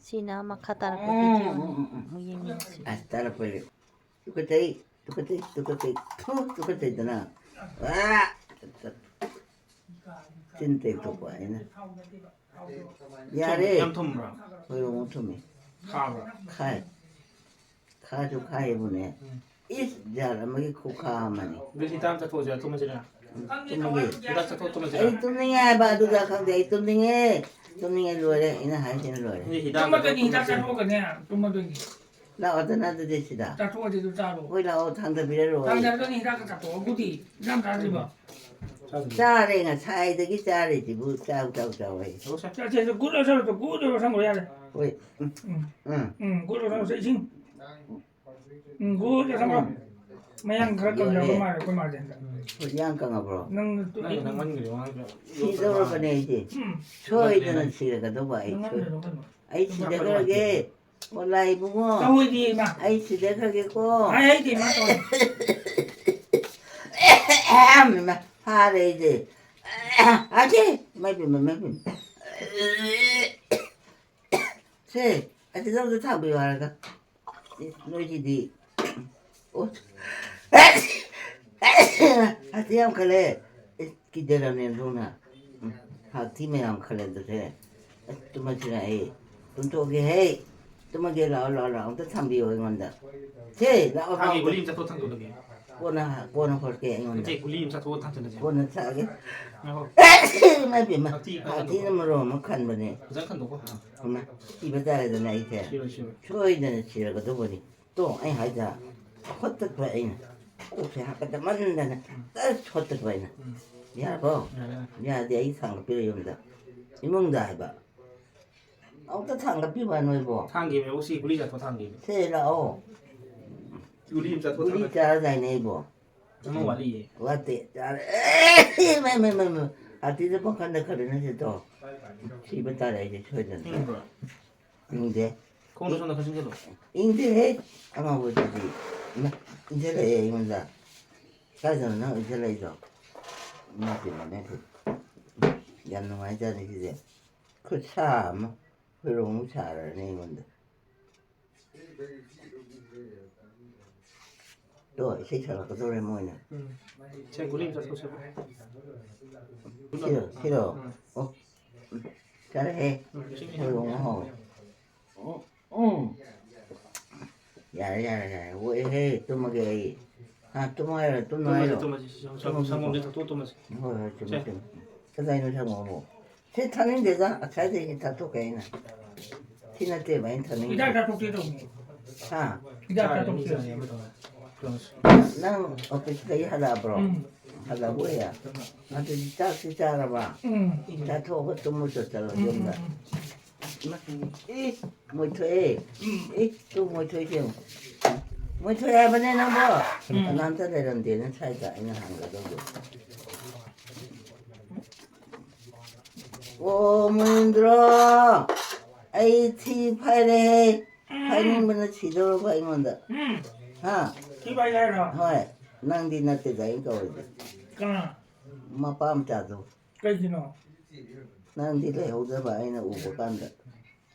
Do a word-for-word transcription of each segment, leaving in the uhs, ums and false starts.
ꯁꯤꯅ ꯃꯈꯥ ꯇꯥꯔꯛꯄ ꯚꯤꯗꯤꯑꯣꯅꯤ꯫ ꯑꯃꯨꯛ ꯌꯦꯡꯃꯤꯟꯅꯁꯤ꯫ ꯑꯁ, ꯇꯥꯔꯛꯄꯁꯦ꯫ ꯇꯨꯀꯠꯆꯩ, ꯇꯨꯀꯠꯆꯩ, ꯇꯨꯀꯠꯆꯩ, ꯊꯨ, ꯇꯨꯀꯠꯆꯩꯗꯅ꯫ ꯑꯥ! ꯆꯤꯟ ꯇꯦꯛꯊꯣꯛꯄ ꯍꯥꯏꯅ꯫ ꯌꯥꯔꯦ꯫ ꯌꯥꯝ ꯊꯨꯝꯕ꯭ꯔꯥ? ꯍꯣꯏ, ꯑꯃꯨꯛ ꯊꯨꯝꯃꯤ꯫ ꯈꯥꯕ꯭ꯔꯥ? ꯈꯥꯏ꯫ ꯈꯥꯁꯨ ꯈꯥꯏꯌꯦꯕꯨꯅꯦ꯫ ꯎꯝ꯫ ꯏꯁ, ꯖꯥꯠ ꯑꯃꯒꯤ ꯈꯨꯈꯥ ꯑꯃꯅꯤ꯫ ꯑꯗꯨ ꯍꯤꯗꯥꯛ ꯆꯠꯊꯣꯛꯑꯁꯤꯔꯥ, ꯇꯨꯝꯃꯁꯤꯔꯥ? ꯇꯨꯝꯃꯒꯦ꯫ ꯍꯤꯗꯥꯛ ꯆꯠꯊꯣꯛ, ꯇꯨꯝꯃꯁꯤꯔꯥ? ꯑꯩ ꯇꯨꯝꯅꯤꯡꯉꯦ ꯍꯥꯏꯕ, ꯑꯗꯨꯗ ꯈꯪꯗꯦ꯫ ꯑꯩ ꯇꯨꯝꯅꯤꯡꯉꯦ꯫ ꯇꯨꯝꯅꯤꯡꯉꯦ, ꯂꯣꯏꯔꯦ꯫ ꯑꯩꯅ ꯍꯥꯏꯁꯤꯅ ꯂꯣꯏꯔꯦ꯫ ꯑꯗꯨꯗꯤ ꯍꯤꯗꯥꯛ ꯇꯨꯝꯃꯗꯣꯏꯅꯤ, ꯍꯤꯗꯥꯛ ꯆꯠꯊꯣꯛꯑꯁꯤꯔꯥ? ꯆꯠꯊꯣꯛꯑꯒꯅꯦ, ꯇꯨꯝꯃꯗꯣꯏꯅꯤ꯫ ꯂꯥꯛꯑꯣꯗꯅ ꯑꯗꯨꯗꯤ ꯁꯤꯗ꯫ ꯆꯥꯊꯣꯛꯑꯁꯤ, ꯑꯗꯨ ꯆꯥꯔꯣ꯫ ꯍꯣꯏ, ꯂꯥꯛꯑꯣ, ꯊꯥꯡꯗꯕꯤꯔꯔꯣ ꯑꯩ꯫ ꯊꯥꯡꯗꯔꯗꯣꯏꯅꯤ, ꯍꯤꯗꯥꯛꯀ ꯆꯥꯊꯣꯛꯑꯣ꯫ ꯑꯗꯨꯗꯤ ꯌꯥꯝ ꯆꯥꯗ꯭ꯔꯤꯕꯣ? ꯆꯥꯔꯦ, ꯉꯁꯥꯏꯗꯒꯤ ꯆꯥꯔꯤꯁꯤꯕꯨ꯫ ꯆꯥꯎ, ꯆꯥꯎ, ꯆꯥꯎ ꯍꯥꯏ꯫ ꯆꯥꯁꯦ, ꯆꯥꯁꯦ, ꯒꯨꯠ ꯂꯧꯁꯜꯂꯣ, ꯒꯨꯠ ꯂꯧꯁꯜꯂꯣ, ꯌꯥꯔꯦ꯫ ꯍꯣꯏ꯫ ꯎꯝ꯫ ꯎꯝ꯫ ꯎꯝ, ꯒꯨꯠ ꯂꯧꯁꯜꯂꯣ, ꯏꯁꯤꯡ꯫ ꯎꯝ, ꯒꯨꯠ ꯂꯧꯁꯜꯂꯣ꯫ ꯎꯝ꯫ ꯃꯌꯥꯡ ꯈꯔ ꯀꯪꯖꯕ ꯃꯥꯜꯂꯦ ꯑꯩꯈꯣꯏ ꯃꯥꯁꯦ ꯍꯟꯗꯛ꯫ ꯍꯣꯏ, ꯌꯥꯡ ꯀꯪꯉꯕ꯭ꯔꯣ? ꯅꯪ ꯅꯪ ꯅꯪꯃꯟꯈ꯭ꯔꯦ, ꯋꯥꯉꯥꯡꯁꯦ꯫ ꯁꯤꯗꯧꯔꯕꯅꯦ ꯑꯩꯁꯦ꯫ ꯎꯝ꯫ ꯁꯣꯏꯗꯅ ꯁꯤꯔꯒꯗꯧꯕ ꯑꯩ ꯁꯣꯏ-, ꯅꯪꯃꯟꯈ꯭ꯔꯦ, ꯅꯪꯃꯟꯈ꯭ꯔꯦ꯫ ꯑꯩ ꯁꯤꯗꯈ꯭ꯔꯒꯦ꯫ ꯑꯣ, ꯂꯥꯛ ꯏꯕꯨꯡꯉꯣ꯫ ꯇꯧꯔꯣꯏꯗꯤ ꯏꯃꯥ꯫ ꯑꯩ ꯁꯤꯗꯈ꯭ꯔꯒꯦꯀꯣ꯫ ꯍꯥꯏ, ꯍꯥꯏꯗꯤ ꯏꯃꯥ ꯇꯧꯔꯣꯏ꯫ ꯏꯃꯥ, ꯐꯥꯔꯦ ꯑꯩꯁꯦ꯫ ꯑꯁꯦ! ꯏꯃꯥꯏ ꯄꯦꯝꯃ, ꯏꯃꯥꯏ ꯄꯦꯝꯃ꯫ ꯁꯦ, ꯑꯁꯤꯗ ꯑꯝꯇ ꯊꯥꯡꯕꯤꯌꯨ ꯍꯥꯏꯔꯒ꯫ ꯏꯁ, ꯅꯣꯏꯁꯤꯗꯤ꯫ ꯑꯣ꯫ ꯍꯥꯊꯤ ꯌꯥꯝ ꯈꯜꯂꯦ꯫ ꯏꯁ, ꯀꯤꯗꯔꯝꯅꯦ ꯑꯣꯟꯊꯣꯛꯅ꯫ ꯎꯝ, ꯍꯥꯊꯤ ꯃꯌꯥꯝ ꯈꯜꯂꯦ ꯑꯗꯨꯁꯦ꯫ ꯑꯁ, ꯇꯨꯝꯃꯁꯤꯔ ꯑꯩ? ꯇꯨꯝꯊꯣꯛꯑꯒꯦ ꯍꯦ꯫ ꯇꯨꯝꯃꯒꯦ, ꯂꯥꯛꯑꯣ, ꯂꯥꯛꯑꯣ, ꯂꯥꯛꯑꯣ꯫ ꯑꯝꯇ ꯊꯥꯡꯕꯤꯌꯣ ꯑꯩꯉꯣꯟꯗ꯫ ꯁꯦ, ꯂꯥꯛꯑꯣ, ꯊꯥꯡꯒꯤ ꯂꯥꯛꯑꯣ꯫ ꯒꯨꯂꯤ ꯑꯝ ꯆꯥꯊꯣꯛꯑ ꯊꯥꯡꯗꯣꯛꯂꯒꯦ꯫ ꯀꯣꯟꯅ, ꯀꯣꯟꯅ ꯍꯣꯠꯀꯦ ꯑꯩꯉꯣꯟꯗ꯫ ꯅꯠꯇꯦ, ꯒꯨꯂꯤ ꯑꯝ ꯆꯥꯊꯣꯛꯑ ꯊꯥꯡꯖꯜꯂꯁꯦ꯫ ꯀꯣꯟꯅ ꯆꯥꯒꯦ꯫ ꯉꯥꯏꯈꯣ꯫ ꯏꯃꯥ ꯏꯕꯦꯝꯃ, ꯍꯥꯊꯤ ꯈꯟꯗꯣꯛꯈꯣ꯫ ꯍꯥꯊꯤꯅ ꯃꯔꯣꯟ ꯑꯃ ꯈꯟꯕꯅꯦ꯫ ꯐꯖꯅ ꯈꯟꯗꯣꯛꯈꯣ꯫ ꯍꯩꯃꯥ, ꯁꯤꯕ ꯇꯥꯔꯦꯗꯅ ꯑꯩꯁꯦ꯫ ꯁꯤꯔꯣꯏ, ꯁꯤꯔꯣꯏ꯫ ꯁꯣꯏꯗꯅ ꯁꯤꯔꯒꯗꯧꯕꯅꯤ꯫ ꯇꯣ, ꯑꯩ ꯍꯥꯏꯗ, ꯍꯣꯠꯇꯠꯄ ꯑꯩꯅ꯫ ꯀꯣꯛꯁꯦ ꯍꯥꯀꯠꯆꯃꯟꯗꯅ ꯇꯁ ꯍꯣꯠꯇꯠꯄ ꯑꯩꯅ꯫ ꯎꯝ꯫ ꯌꯥꯔꯕꯣ? ꯌꯥꯔꯦ, ꯌꯥꯔꯦ꯫ ꯌꯥꯗꯦ, ꯑꯩ ꯊꯥꯡꯒꯠꯄꯤꯔꯣ ꯌꯨꯝꯗ꯫ ꯏꯃꯨꯡꯗ ꯍꯥꯏꯕ꯫ ꯑꯃꯨꯛꯇ ꯊꯥꯡꯒꯠꯄꯤꯕ ꯅꯣꯏꯕꯣ꯫ ꯊꯥꯡꯒꯦꯃꯦ, ꯑꯣ, ꯁꯤ ꯒꯨꯂꯤ ꯆꯥꯊꯣꯛ ꯊꯥꯡꯒꯦꯃꯦ꯫ ꯁꯦ ꯂꯥꯛꯑꯣ꯫ ꯒꯨꯂꯤ ꯑꯃ ꯆꯥꯊꯣꯛ ꯒꯨꯂꯤ ꯊꯥꯡꯒꯠ-, ꯆꯥꯔꯗꯥꯏꯅꯦ ꯑꯩꯕꯣ? ꯑꯃ ꯋꯥꯠꯂꯤꯌꯦ꯫ ꯋꯥꯠꯇꯦ, ꯆꯥꯔꯦ꯫ ꯑꯦ, ꯃꯩ, ꯃꯩ, ꯃꯩ, ꯃꯩ꯫ ꯑꯇꯤꯗ ꯄꯪꯈꯟꯗ ꯈꯜꯂꯦ ꯅꯪꯁꯦ ꯇꯣ꯫ ꯁꯤꯕ ꯇꯥꯔꯦ ꯑꯩꯁꯦ ꯁꯣꯏꯗꯅ꯫ ꯏꯪꯕ꯭ꯔꯣ? ꯏꯪꯗꯦ꯫ ꯈꯣꯡꯗꯣ ꯁꯣꯝꯗ ꯈꯔ ꯆꯪꯁꯤꯜꯂꯣ꯫ ꯏꯪꯗꯦꯍꯦ꯫ ꯑꯉꯥꯎꯕꯗꯨꯗꯤ꯫ ꯏꯃꯥ, ꯏꯪꯁꯤꯜꯂꯛꯑꯦ ꯑꯩꯉꯣꯟꯗ꯫ ꯀꯥꯏꯗꯅꯣ ꯅꯪ ꯏꯪꯁꯤꯜꯂꯛꯏꯗꯣ? ꯏꯃꯥ ꯄꯦꯝꯃ, ꯏꯃꯥ ꯄꯦꯝꯃ꯫ ꯌꯥꯝ ꯅꯨꯡꯉꯥꯏꯖꯥꯠꯅꯤ ꯁꯤꯁꯦ꯫ ꯈꯨꯠꯁꯥ ꯑꯃ꯫ ꯈꯣꯏꯔꯣꯡ ꯁꯥꯔꯅꯤ ꯑꯩꯉꯣꯟꯗ꯫ ꯇꯣ, ꯏꯁꯩ ꯁꯛꯂꯛꯀꯗꯧꯔꯦ ꯃꯣꯏꯅ꯫ ꯎꯝ꯫ ꯁꯦ, ꯒꯨꯂꯤ ꯑꯃ ꯆꯥꯊꯣꯛꯁꯦꯕ꯫ ꯁꯤꯔꯣ, ꯁꯤꯔꯣ? ꯑꯣ, ꯆꯥꯔꯛꯑꯦ꯫ ꯈꯣꯏꯔꯣꯡ ꯍꯧꯔꯦ꯫ ꯎꯝ꯫ ꯌꯥꯔꯦ, ꯌꯥꯔꯦ, ꯌꯥꯔꯦ꯫ ꯑꯣꯛꯑꯦꯍꯦ, ꯇꯨꯝꯃꯒꯦ ꯑꯩ꯫ ꯍꯥ, ꯇꯨꯝꯃꯣ ꯍꯥꯏꯔꯣ, ꯇꯨꯝꯅꯣ ꯇꯨꯝꯃꯁꯤ, ꯍꯥꯏꯔꯣ? ꯇꯨꯝꯃꯁꯤ꯫ ꯁꯪ-, ꯁꯪꯒꯣꯝꯗꯤ ꯊꯛꯇꯣꯛꯑ ꯇꯨꯝꯃꯁꯤ꯫ ꯍꯣꯏ, ꯍꯣꯏ, ꯆꯨꯝꯃꯤ, ꯁꯦ꯫ ꯆꯨꯝꯃꯤ꯫ ꯀꯗꯥꯏꯅꯣ ꯁꯪꯒꯣꯝꯕꯨ? ꯁꯤ ꯊꯛꯅꯤꯡꯗꯦꯗ, ꯉꯁꯥꯏꯗꯒꯤ ꯊꯛꯇꯣꯛꯀꯦ ꯑꯩꯅ꯫ ꯁꯤ ꯅꯠꯇꯦꯕ ꯑꯩꯅ ꯊꯛꯅꯤꯡꯉꯤꯁꯦ꯫ ꯍꯤꯗꯥꯛ ꯆꯥꯊꯣꯛꯀꯦ ꯇꯧꯕꯅꯦ꯫ ꯍꯥ? ꯍꯤꯗꯥꯛ ꯆꯥꯊꯣꯛꯀꯦ꯫ ꯅꯪ ꯑꯣꯐꯤꯁꯇꯒꯤ ꯍꯜꯂꯛꯑꯕ꯭ꯔꯣ? ꯎꯝ꯫ ꯍꯜꯂꯛꯑꯕꯣꯌꯦ? ꯑꯗꯨꯗꯤ ꯆꯥꯛꯇꯤ ꯆꯥꯔꯕ? ꯎꯝ꯫ ꯆꯥꯊꯣꯛꯑꯒ ꯇꯨꯝꯃꯨ ꯆꯠꯇꯔꯣ ꯎꯝ, ꯎꯝ, ꯌꯨꯝꯗ꯫ ꯎꯝ꯫ ꯏ, ꯃꯣꯏ ꯊꯣꯛꯑꯦ꯫ ꯏ, ꯇꯨ ꯃꯣꯏ ꯊꯣꯛꯏꯁꯦ ꯌꯦꯡꯉꯨ꯫ ꯃꯣꯏ ꯊꯣꯛꯑꯦ ꯍꯥꯏꯕꯅꯦ ꯅꯪꯕꯣ꯫ ꯎꯝ꯫ ꯀꯅꯥꯝꯇ ꯂꯩꯔꯝꯗꯦꯅ ꯁ꯭ꯋꯥꯏꯗ ꯑꯩꯅ ꯍꯪꯒꯗꯧꯗꯣ꯫ ꯑꯣ, ꯃꯨꯅꯤꯟꯗ꯭ꯔꯣ, ꯑꯩ ꯊꯤ ꯐꯥꯏꯔꯦꯍꯦ꯫ ꯐꯥꯏꯅꯤꯡꯕꯅ ꯁꯤꯗꯧꯔꯕ ꯑꯩꯉꯣꯟꯗ꯫ ꯎꯝ꯫ ꯍꯥ? ꯊꯤ ꯐꯥꯏꯒꯦ ꯍꯥꯏꯔꯣ? ꯍꯣꯏ, ꯅꯪꯗꯤ ꯅꯠꯇꯦꯗ ꯑꯩꯅ ꯀꯧꯔꯤꯁꯦ꯫ ꯀꯅꯥ? ꯃꯄꯥ ꯃꯆꯥꯗꯣ꯫ ꯀꯩꯒꯤꯅꯣ? ꯅꯪꯗꯤ ꯂꯩꯍꯧꯗꯕ ꯑꯩꯅ ꯎꯕ ꯀꯥꯟꯗ꯫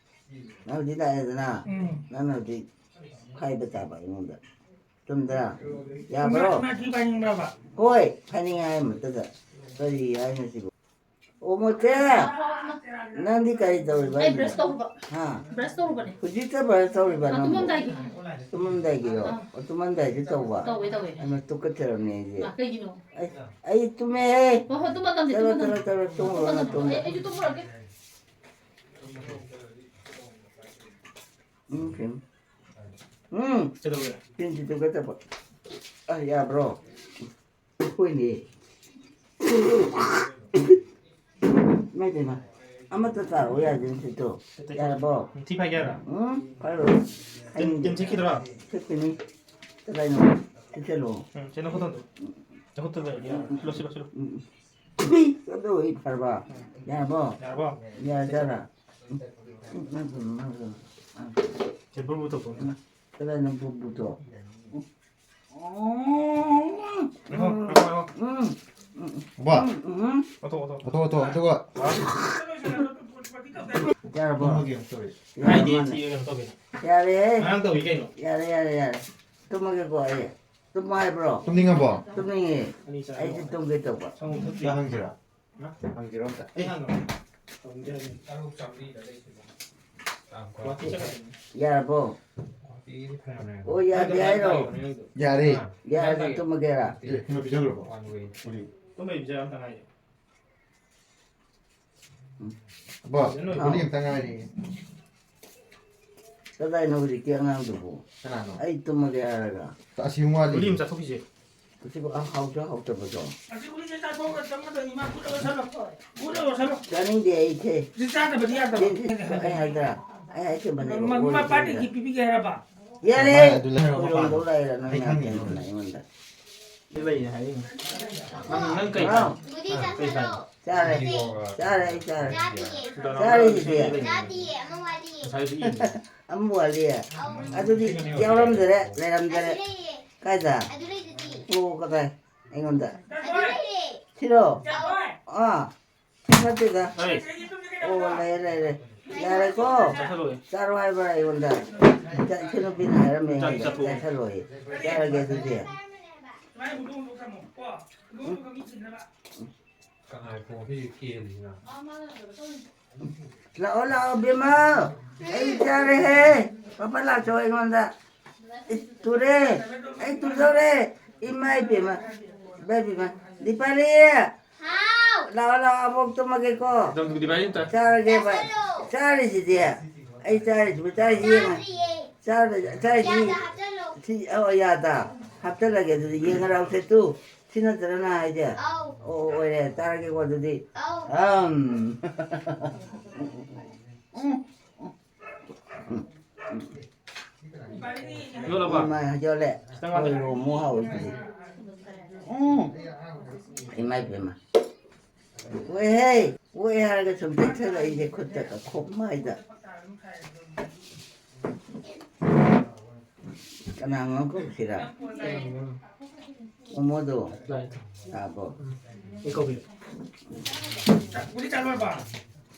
ꯅꯪꯗꯤ ꯂꯥꯛꯑꯦꯗꯅ, ꯎꯝ꯫ ꯅꯪꯅꯗꯤ ꯍꯥꯏꯕ ꯇꯥꯕ ꯑꯩꯉꯣꯟꯗ꯫ ꯆꯨꯝꯗ꯭ꯔꯥ? ꯌꯥꯕ꯭ꯔꯣ? ꯅꯪ ꯊꯤ ꯐꯥꯏꯅꯤꯡꯕ꯭ꯔꯕ? ꯍꯣꯏ, ꯐꯥꯏꯅꯤꯡꯉꯦ ꯍꯥꯏ ꯑꯃꯇꯗ꯫ ꯀꯔꯤ ꯍꯥꯏꯅꯣ ꯁꯤꯕꯨ? ꯑꯣ, ꯃꯣꯇꯦ! ꯅꯪꯗꯤ ꯀꯔꯤ ꯇꯧꯔꯤꯕ? ꯑꯩ ꯕ꯭ꯔꯁ ꯇꯧꯔꯨꯕ꯫ ꯍꯥ? ꯕ꯭ꯔꯁ ꯇꯧꯔꯨꯕꯅꯦ꯫ ꯍꯧꯖꯤꯛꯇ ꯕ꯭ꯔꯁ ꯇꯧꯔꯤꯕ ꯑ, ꯅꯪꯕꯨ? ꯇꯨꯝꯃꯝꯗꯥꯏꯒꯤ꯫ ꯇꯨꯝꯃꯝꯗꯥꯏꯒꯤꯔꯣ? ꯑꯥ꯫ ꯑꯣ, ꯇꯨꯝꯃꯝꯗꯥꯏꯗꯤ ꯇꯧꯕ? ꯇꯧꯋꯦ, ꯇꯧꯋꯦ꯫ ꯑꯩꯅ ꯇꯨꯀꯠꯆꯔꯝꯅꯦ ꯑꯩꯁꯦ꯫ ꯃꯥ, ꯀꯩꯒꯤꯅꯣ? ꯑꯩ, ꯑꯩ ꯇꯨꯝꯃꯦꯍꯦ! ꯍꯣꯏ, ꯍꯣꯏ, ꯇꯨꯝꯃꯣ, ꯇꯨꯝꯃꯣ, ꯆꯠꯂꯣ, ꯇꯨꯝꯃꯣ, ꯆꯠꯂꯣ, ꯆꯠꯂꯣ, ꯇꯨꯝꯃꯨꯔꯣ, ꯇꯨꯝꯃꯣ, ꯅꯇꯣꯝꯗ꯫ ꯑꯩ, ꯑꯩꯁꯨ ꯇꯨꯝꯃꯨꯔꯒꯦ꯫ ꯎꯝ, ꯀꯩꯅꯣ? ꯎꯝ, ꯀꯩꯅꯣ? ꯀꯩꯗꯧꯔꯦ? ꯄꯦꯟꯁꯤꯜꯗꯨ ꯀꯩꯗꯧꯕ? ꯑ, ꯌꯥꯕ꯭ꯔꯣ? ꯍꯣꯏꯅꯦ꯫ ꯏꯃꯥꯏ ꯄꯦꯝꯃ, ꯑꯃꯠꯇ ꯇꯥꯔꯛꯑꯣ ꯌꯥꯗꯦ ꯅꯨꯡꯁꯤꯠꯇꯣ꯫ ꯌꯥꯔꯕꯣ? ꯊꯤ ꯐꯥꯏꯒꯦ ꯍꯥꯏꯔꯣ? ꯎꯝ, ꯐꯥꯏꯔꯣꯏ꯫ ꯇꯤꯟ, ꯇꯤꯟ ꯊꯤꯈꯤꯗ꯭ꯔꯣ? ꯊꯤꯠꯄꯅꯤ꯫ ꯀꯗꯥꯏꯅꯣ? ꯊꯤꯠꯆꯜꯂꯣ꯫ ꯎꯝ, ꯁꯤ ꯅꯈꯨꯠꯇꯣ꯫ ꯅꯈꯨꯠꯇꯣ ꯂꯩꯔꯗꯤ ꯁꯤꯜꯂꯣ, ꯁꯤꯜꯂꯣ, ꯁꯤꯜꯂꯣ꯫ ꯎꯝ, ꯎꯝ꯫ ꯎꯏ, ꯑꯗꯨ ꯑꯩ ꯐꯔꯕ? ꯌꯥꯔꯕꯣ? ꯌꯥꯔꯕꯣ? ꯌꯥꯔꯖꯥꯠꯂ? ꯎꯝ, ꯎꯝ, ꯎꯝ, ꯎꯝ, ꯎꯝ꯫ ꯁꯤ ꯕꯨ ꯕꯨ ꯇꯧꯊꯣꯛꯑꯣ꯫ ꯀꯗꯥꯏꯅꯣ ꯕꯨ ꯕꯨꯗꯣ? ꯉꯥꯏꯈꯣ, ꯉꯥꯏꯈꯣ, ꯉꯥꯏꯈꯣ꯫ ꯎꯝ, ꯎꯝ, ꯕꯥ, ꯎꯝ, ꯎꯝ꯫ ꯑꯣꯊꯣꯛ, ꯑꯣꯊꯣꯛ꯫ ꯑꯣꯊꯣꯛ, ꯑꯣꯊꯣꯛ, ꯑꯗꯨꯒ ꯌꯥꯔꯕꯣ? ꯇꯨꯝꯃꯒꯦ ꯑꯃꯨꯛ ꯇꯧꯔꯛꯑꯦ꯫ ꯌꯥꯔꯦ, ꯍꯥꯏꯗꯤ ꯃꯥꯅ꯫ ꯊꯤꯔꯒ ꯀꯩꯅꯣ ꯇꯧꯒꯦ꯫ ꯌꯥꯔꯦꯍꯦ꯫ ꯉꯔꯥꯡ ꯇꯧꯏ ꯀꯩꯅꯣ꯫ ꯌꯥꯔꯦ, ꯌꯥꯔꯦ, ꯌꯥꯔꯦ꯫ ꯇꯨꯝꯃꯒꯦꯀꯣ ꯑꯩ꯫ ꯇꯨꯝꯅꯤꯡꯉꯕꯣ? ꯇꯨꯝꯅꯤꯡꯉꯦ꯫ ꯑꯅꯤ ꯆꯥꯔꯣ꯫ ꯑꯩꯁꯨ ꯇꯨꯝꯒꯦ ꯇꯧꯕ꯫ ꯁꯪꯒꯣꯝ ꯊꯛꯇ꯭ꯔꯤ꯫ ꯆꯥ ꯍꯪꯁꯤꯔꯥ? ꯍꯥ? ꯍꯪꯁꯤꯔꯣ ꯑꯝꯇ? ꯑꯩ ꯍꯪꯉꯝꯃꯦ꯫ ꯍꯪꯗꯦ, ꯍꯪꯗꯦ꯫ ꯇꯔꯨꯛ ꯆꯥꯝꯃꯔꯤꯗ ꯂꯩꯁꯤꯕꯣ꯫ ꯌꯥꯝ ꯀꯣ꯫ ꯋꯥꯀꯤꯡ ꯆꯠꯀꯗꯕꯅꯤ꯫ ꯌꯥꯔꯕꯣ? ꯋꯥꯀꯤꯡꯒꯤꯗꯤ ꯐꯅꯌꯥꯝ ꯂꯩꯔꯝꯒꯅꯤ꯫ ꯑꯣ, ꯌꯥꯗꯦ ꯍꯥꯏꯔꯣ? ꯌꯥꯔꯦ꯫ ꯌꯥꯔꯗꯤ ꯇꯨꯝꯃꯒꯦꯔꯥ? ꯑꯦ, ꯀꯩꯅꯣ ꯄꯤꯖꯈ꯭ꯔꯕꯣ? ꯋꯥꯟ ꯋꯦ꯫ ꯎꯔꯤ꯫ ꯇꯨꯝꯕꯩ ꯄꯤꯖꯔ ꯑꯝꯇ ꯉꯥꯏꯌꯣ꯫ ꯎꯝ꯫ ꯕꯣꯁ, ꯒꯨꯂꯤ ꯑꯝꯇ ꯉꯥꯏꯔꯤꯌꯦ꯫ ꯀꯗꯥꯏꯅꯣ ꯍꯧꯖꯤꯛꯀꯤ ꯑꯉꯥꯡꯗꯨꯕꯨ? ꯀꯅꯥꯅꯣ? ꯑꯩ ꯇꯨꯝꯃꯒꯦ ꯍꯥꯏꯔꯒ꯫ ꯑꯁꯤ ꯑꯃꯨꯛ ꯋꯥꯠꯂꯤ꯫ ꯒꯨꯂꯤ ꯑꯃ ꯆꯥꯊꯣꯛꯈꯤꯁꯦ꯫ ꯍꯧꯖꯤꯛ ꯍꯥꯎꯁꯨ ꯍꯥꯎꯇꯕꯗꯣ꯫ ꯑꯁꯤ ꯒꯨꯂꯤꯁꯦ ꯆꯥꯊꯣꯛꯑꯒ ꯆꯪꯒꯗꯕꯅꯤ, ꯃꯥ ꯐꯨꯠꯂꯒ ꯆꯥꯊꯣꯛ-, ꯐꯨꯠꯂꯒ ꯆꯥꯊꯣꯛ꯫ ꯆꯥꯅꯤꯡꯗꯦ ꯑꯩꯁꯦ꯫ ꯁꯤ ꯆꯥꯗꯕꯗꯤ ꯌꯥꯗꯕ꯫ ꯁꯤ, ꯁꯤ, ꯑꯩ ꯍꯥꯏꯗ꯭ꯔꯥ? ꯑꯩ ꯍꯥꯏꯈꯤꯕꯅꯦꯕ, ꯃ-, ꯑꯣꯏꯔꯁꯨ ꯃꯄꯥꯗꯒꯤ ꯄꯤꯕꯤꯒꯦ ꯍꯥꯏꯔꯕ? ꯌꯥꯔꯦ! ꯃꯥ ꯑꯗꯨ ꯂꯩ-, ꯍꯣꯏꯔꯣꯝꯗꯧ ꯂꯩꯔ ꯅꯪ ꯑꯩ ꯈꯪꯉꯦ꯫ ꯌꯥꯝ ꯇꯦꯟꯗꯅ ꯑꯩꯉꯣꯟꯗ꯫ ꯁꯤ ꯂꯩꯌꯦ ꯍꯥꯏꯌꯦ꯫ ꯅꯪ, ꯅꯪ ꯀꯩ ꯍꯥꯎ꯫ ꯆꯥ-, ꯀꯩ ꯆꯥꯏ? ꯆꯥꯔꯦ꯫ ꯆꯥꯔꯦ, ꯑꯩ ꯆꯥꯔꯦ꯫ ꯆꯥꯔꯦ, ꯁꯤꯗꯤ꯫ ꯉꯁꯥꯏꯁꯨ ꯌꯦꯡꯉꯦ꯫ ꯑꯃ ꯋꯥꯠꯂꯤ꯫ ꯑꯗꯨꯗꯤ ꯌꯥꯎꯔꯝꯗꯔꯦ, ꯂꯩꯔꯝꯗꯔꯦ꯫ ꯀꯥꯏꯗ? ꯑꯣ, ꯀꯗꯥꯏ? ꯑꯩꯉꯣꯟꯗ꯫ ꯁꯤꯔꯣ? ꯑꯥ꯫ ꯅꯠꯇꯦꯗ꯫ ꯑꯩ꯫ ꯑꯣ, ꯂꯩꯔꯦ, ꯂꯩꯔꯦ꯫ ꯌꯥꯔꯦꯀꯣ? ꯆꯥꯁꯜꯂꯣꯏ꯫ ꯆꯥꯔꯣ ꯍꯥꯏꯕ꯭ꯔꯥ ꯑꯩꯉꯣꯟꯗ? ꯏꯆꯥ, ꯏꯆꯟꯅꯨꯄꯤꯅ ꯍꯥꯏꯔꯝꯃꯦ ꯆꯥ-, ꯑꯩꯉꯣꯟꯗ꯫ ꯆꯥꯊꯣꯛꯑꯣ꯫ ꯆꯥꯁꯜꯂꯣꯏ꯫ ꯆꯥꯔꯒꯦ ꯑꯗꯨꯗꯤ꯫ ꯀꯅꯥꯏ ꯈꯣꯡ ꯁꯤ ꯀꯦꯜꯂꯤꯁꯤꯅ? ꯂꯥꯛꯑꯣ, ꯂꯥꯛꯑꯣ, ꯕꯦꯝꯃ꯫ ꯑꯩ ꯆꯥꯔꯦꯍꯦ꯫ ꯄꯥꯄꯥ ꯂꯥꯛꯆꯧ ꯑꯩꯉꯣꯟꯗ꯫ ꯏꯁ, ꯇꯨꯔꯦ꯫ ꯑꯩ ꯇꯨꯗꯧꯔꯦ꯫ ꯏꯃꯥ ꯏꯕꯦꯝꯃ꯫ ꯏꯃꯥ ꯏꯕꯦꯝꯃ꯫ ꯗꯤꯄꯥꯂꯤ꯫ ꯍꯥꯎ꯫ ꯂꯥꯛꯑꯣ, ꯂꯥꯛꯑꯣ, ꯑꯕꯣꯛ ꯇꯨꯝꯃꯒꯦꯀꯣ꯫ ꯅꯪ ꯗꯤꯄꯥꯂꯤ ꯑꯝꯇ꯫ ꯆꯥꯔꯒꯦꯕ꯫ ꯆꯥꯁꯜꯂꯣ꯫ ꯆꯥꯔꯤꯁꯤꯗꯤ꯫ ꯑꯩ ꯆꯥꯔꯤꯁꯤꯕꯨ ꯆꯥꯔꯤꯁꯤ ꯌꯦꯡꯉꯣ꯫ ꯆꯥꯗ꯭ꯔꯤꯌꯦ꯫ ꯆꯥꯔ-, ꯆꯥꯔꯤꯁꯤ꯫ ꯌꯥꯗ ꯍꯥꯞꯆꯜꯂꯣ꯫ ꯁꯤ, ꯑꯣ, ꯌꯥꯗ꯫ ꯍꯥꯞꯆꯜꯂꯒꯦ ꯑꯗꯨꯗꯤ ꯌꯦꯡꯉꯔꯥꯎꯁꯦ ꯇꯨ꯫ ꯁꯤ ꯅꯠꯇ꯭ꯔꯅ ꯍꯥꯏꯁꯦ? ꯑꯧ꯫ ꯑꯣ, ꯑꯣꯏꯔꯦ꯫ ꯆꯥꯔꯒꯦꯀꯣ ꯑꯗꯨꯗꯤ꯫ ꯑꯧ꯫ ꯑꯝ꯫ ꯎꯝ꯫ ꯌꯣꯠꯂꯕ? ꯏꯃꯥ, ꯌꯣꯠꯂꯦ꯫ ꯈꯤꯇꯪ ꯋꯥꯠꯂꯤ꯫ ꯍꯣꯏ, ꯔꯣꯃꯨ ꯍꯥꯎꯋꯤ ꯑꯗꯨꯗꯤ꯫ ꯎꯝ꯫ ꯏꯃꯥ ꯏꯕꯦꯝꯃ꯫ ꯑꯣꯏꯍꯦ! ꯑꯣꯏ ꯍꯥꯏꯔꯒ ꯁꯨꯝ ꯇꯩꯊꯔꯛꯏꯁꯦ ꯈꯨꯠꯇꯒ ꯈꯣꯛ ꯃꯥꯏꯗ꯫ ꯀꯅꯥꯅꯣ ꯀꯧꯁꯤꯔꯥ? ꯎꯃꯣꯗꯣ? ꯂꯥꯛꯑꯦ꯫ ꯂꯥꯛꯑꯕꯣ? ꯎꯝ꯫ ꯑꯩ ꯀꯧꯒꯦ꯫ ꯒꯨꯂꯤ ꯆꯥ ꯂꯣꯏꯔꯕ?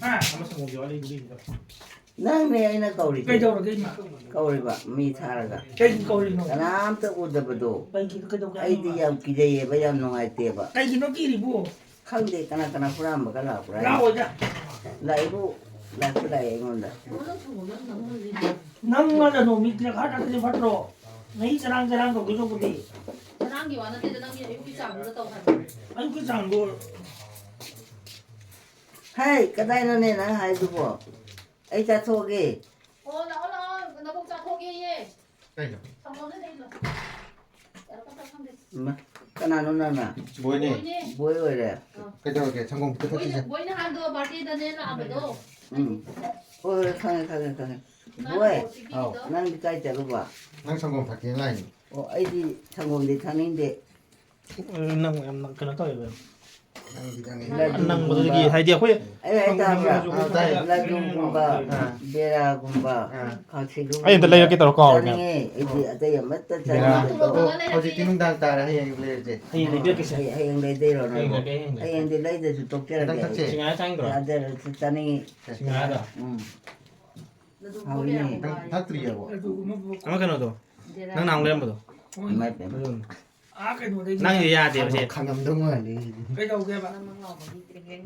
ꯑꯃ ꯁꯪꯒꯣꯝꯒꯤ ꯋꯥꯔꯤꯗꯨꯒꯤꯗꯣ꯫ ꯅꯪꯅꯦ ꯑꯩꯅ ꯀꯧꯔꯤꯁꯦ꯫ ꯀꯩꯗꯧꯔꯒꯦ, ꯏꯃꯥ? ꯀꯧꯔꯤꯕ ꯃꯤ ꯊꯥꯔꯒ꯫ ꯀꯩꯒꯤ ꯀꯧꯔꯤꯅꯣ? ꯀꯅꯥꯝꯇ ꯎꯗꯕꯗꯣ꯫ ꯀꯩꯒꯤ, ꯀꯩꯗꯧꯒꯦ ꯑꯩꯗꯤ ꯍꯥꯏꯅꯣ? ꯌꯥꯝ ꯀꯤꯖꯩꯌꯦꯕ, ꯌꯥꯝ ꯅꯨꯡꯉꯥꯏꯇꯦꯕ꯫ ꯀꯩꯒꯤꯅꯣ ꯀꯤꯔꯤꯕꯣ? ꯈꯪꯗꯦ ꯀꯅꯥ ꯀꯅꯥ ꯍꯨꯔꯥꯟꯕꯒ ꯂꯥꯛꯄ꯭ꯔꯥ ꯍꯥꯏꯅ꯫ ꯂꯥꯛꯑꯣꯏꯗ꯫ ꯂꯥꯛꯏꯕꯨ, ꯂꯥꯛꯄ ꯂꯥꯛꯑꯦ ꯑꯩꯉꯣꯟꯗ꯫ ꯅꯪ ꯉꯟꯅ ꯅꯣꯡꯃꯤ ꯇꯔꯦꯠ ꯈꯔ ꯇꯥꯛꯄꯁꯦ ꯐꯠꯇ꯭ꯔꯣ? ꯃꯍꯤ ꯆꯔꯥꯡ ꯆꯔꯥꯡ ꯇꯧꯗꯣꯏ ꯁꯔꯨꯛꯄꯨꯗꯤ꯫ ꯆꯔꯥꯡꯒꯤ ꯋꯥ ꯅꯠꯇꯦꯗ, ꯅꯪꯒꯤ ꯑꯌꯨꯛꯀꯤ ꯆꯥꯡꯗꯨꯗ ꯇꯧ ꯍꯥꯏꯕ꯫ ꯑꯌꯨꯛꯀꯤ ꯆꯥꯡꯗꯣ꯫ ꯍꯩ, ꯀꯗꯥꯏꯅꯣꯅꯦ ꯅꯪ ꯍꯥꯏꯗꯨꯕꯣ? ꯑꯩ ꯆꯥꯊꯣꯛꯑꯒꯦ꯫ ꯑꯣ, ꯂꯥꯛꯑꯣ, ꯂꯥꯛꯑꯣ, ꯅꯕꯣꯛ ꯆꯥꯊꯣꯛꯑꯒꯦꯌꯦ꯫ ꯀꯩꯅꯣ? ꯁꯪꯒꯣꯝꯗ ꯂꯩ ꯂꯥꯛꯑꯣ꯫ ꯌꯥꯔꯛꯀꯗ꯭ꯔꯥ ꯈꯪꯗꯦ꯫ ꯏꯃꯥ, ꯀꯅꯥꯅꯣ ꯅꯪꯅ? ꯕꯣꯏꯅꯦ꯫ ꯕꯣꯏꯅꯦ꯫ ꯕꯣꯏ ꯑꯣꯏꯔꯦ꯫ ꯑꯥ꯫ ꯀꯩꯗꯧꯔꯒꯦ? ꯁꯪꯒꯣꯝ ꯈꯤꯇ ꯕꯣꯏꯅ, ꯊꯛꯈꯤꯁꯦ꯫ ꯕꯣꯏ ꯅꯍꯥꯟꯗꯣ birthdayꯗꯅꯦ ꯂꯥꯛꯑꯝꯕꯗꯣ꯫ ꯎꯝ꯫ ꯍꯣꯏ, ꯍꯣꯏ, ꯈꯪꯉꯦ, ꯈꯪꯉꯦ, ꯈꯪꯉꯦ꯫ ꯏꯃꯥꯅ ꯕꯣꯏ, ꯄꯣꯠ ꯄꯤꯕꯤꯔꯤꯗꯣ꯫ ꯑꯧ꯫ ꯅꯪꯗꯤ ꯀꯥꯏ ꯆꯠꯂꯨꯕ? ꯅꯪ ꯁꯪꯒꯣꯝ ꯊꯛꯀꯦꯅ ꯂꯥꯛꯏꯅꯦ꯫ ꯑꯣ, ꯑꯩꯗꯤ ꯁꯪꯒꯣꯝꯗꯤ ꯊꯛꯅꯤꯡꯗꯦ꯫ ꯅꯪ ꯌꯥꯝ ꯀꯩꯅꯣ ꯇꯧꯋꯦꯕ꯫ ꯅꯪꯗꯤ ꯊꯛꯅꯤꯡꯗꯦ꯫ ꯂꯗꯨꯒꯨꯝꯕ꯫ ꯅꯪꯕꯗꯨꯗꯒꯤ, ꯍꯥꯏꯗꯤ ꯑꯩꯈꯣꯏ ꯑꯩ ꯍꯥꯏ ꯇꯥꯕ꯭ꯔꯥ? ꯁꯪꯒꯣꯝ ꯑꯥ, ꯇꯥꯏ꯫ ꯂꯗꯨꯒꯨꯝꯕ, ꯑꯥ꯫ ꯕꯦꯔꯥꯒꯨꯝꯕ, ꯑꯥ꯫ ꯈꯥꯡꯁꯤꯗꯨꯒꯨꯝꯕ ꯑꯩ ꯑꯝꯇ ꯂꯩꯔꯛꯀꯦ ꯇꯧꯔ ꯀꯥꯎꯔꯦ꯫ ꯆꯥꯅꯤꯡꯉꯦ꯫ ꯑꯩꯗꯤ ꯑꯇꯩ ꯑꯃꯠꯇ ꯕꯦꯔꯥ꯫ ꯆꯥꯅꯤꯡꯗꯦꯀꯣ꯫ ꯑꯣ, ꯍꯧꯖꯤꯛꯇꯤ ꯅꯨꯡꯗꯥꯡ ꯇꯥꯔꯦ, ꯍꯌꯦꯡ ꯂꯩꯔꯁꯦ꯫ ꯍꯌꯦꯡ ꯂꯩꯕꯤꯔꯛꯀꯦꯁꯦ꯫ ꯍꯌꯦꯡ, ꯍꯌꯦꯡ ꯂꯩꯗꯣꯏꯔꯣ ꯍꯌꯦꯡ ꯅꯣꯏꯕꯣ? ꯂꯩꯔꯛꯀꯦ, ꯍꯌꯦꯡ ꯂꯩꯔꯛꯀꯦ꯫ ꯍꯌꯦꯡꯗꯤ ꯂꯩꯗ꯭ꯔꯁꯨ ꯇꯣꯛꯆꯔꯒꯦ ꯈꯤꯇꯪ ꯊꯛꯁꯦ꯫ ꯑꯩ꯫ ꯁꯤꯡꯍꯥꯔ ꯆꯥꯅꯤꯡꯗ꯭ꯔꯣ? ꯌꯥꯗ꯭ꯔꯁꯨ ꯆꯥꯅꯤꯡꯉꯤ꯫ ꯁꯤꯡꯍꯥꯔꯗꯣ? ꯎꯝ꯫ ꯍꯥꯎꯋꯤꯅꯦ꯫ ꯅꯪ ꯊꯛꯇ꯭ꯔꯤꯌꯦꯕꯣ? ꯑꯃ ꯀꯩꯅꯣꯗꯣ꯫ ꯅꯪ ꯅꯍꯥꯟ ꯂꯩꯔꯝꯕꯗꯣ꯫ ꯏꯃꯥꯏ ꯄꯦꯝꯃ꯫ ꯑꯗꯨꯅꯦ꯫ ꯑꯥ, ꯀꯩꯅꯣꯗꯩꯗꯤ꯫ ꯅꯪꯒꯤꯗꯤ ꯌꯥꯗꯦꯕ ꯁꯦ꯫ ꯈꯪꯉꯝꯗꯧ ꯃꯥꯜꯂꯦ꯫ ꯀꯩꯗꯧꯒꯦꯕ?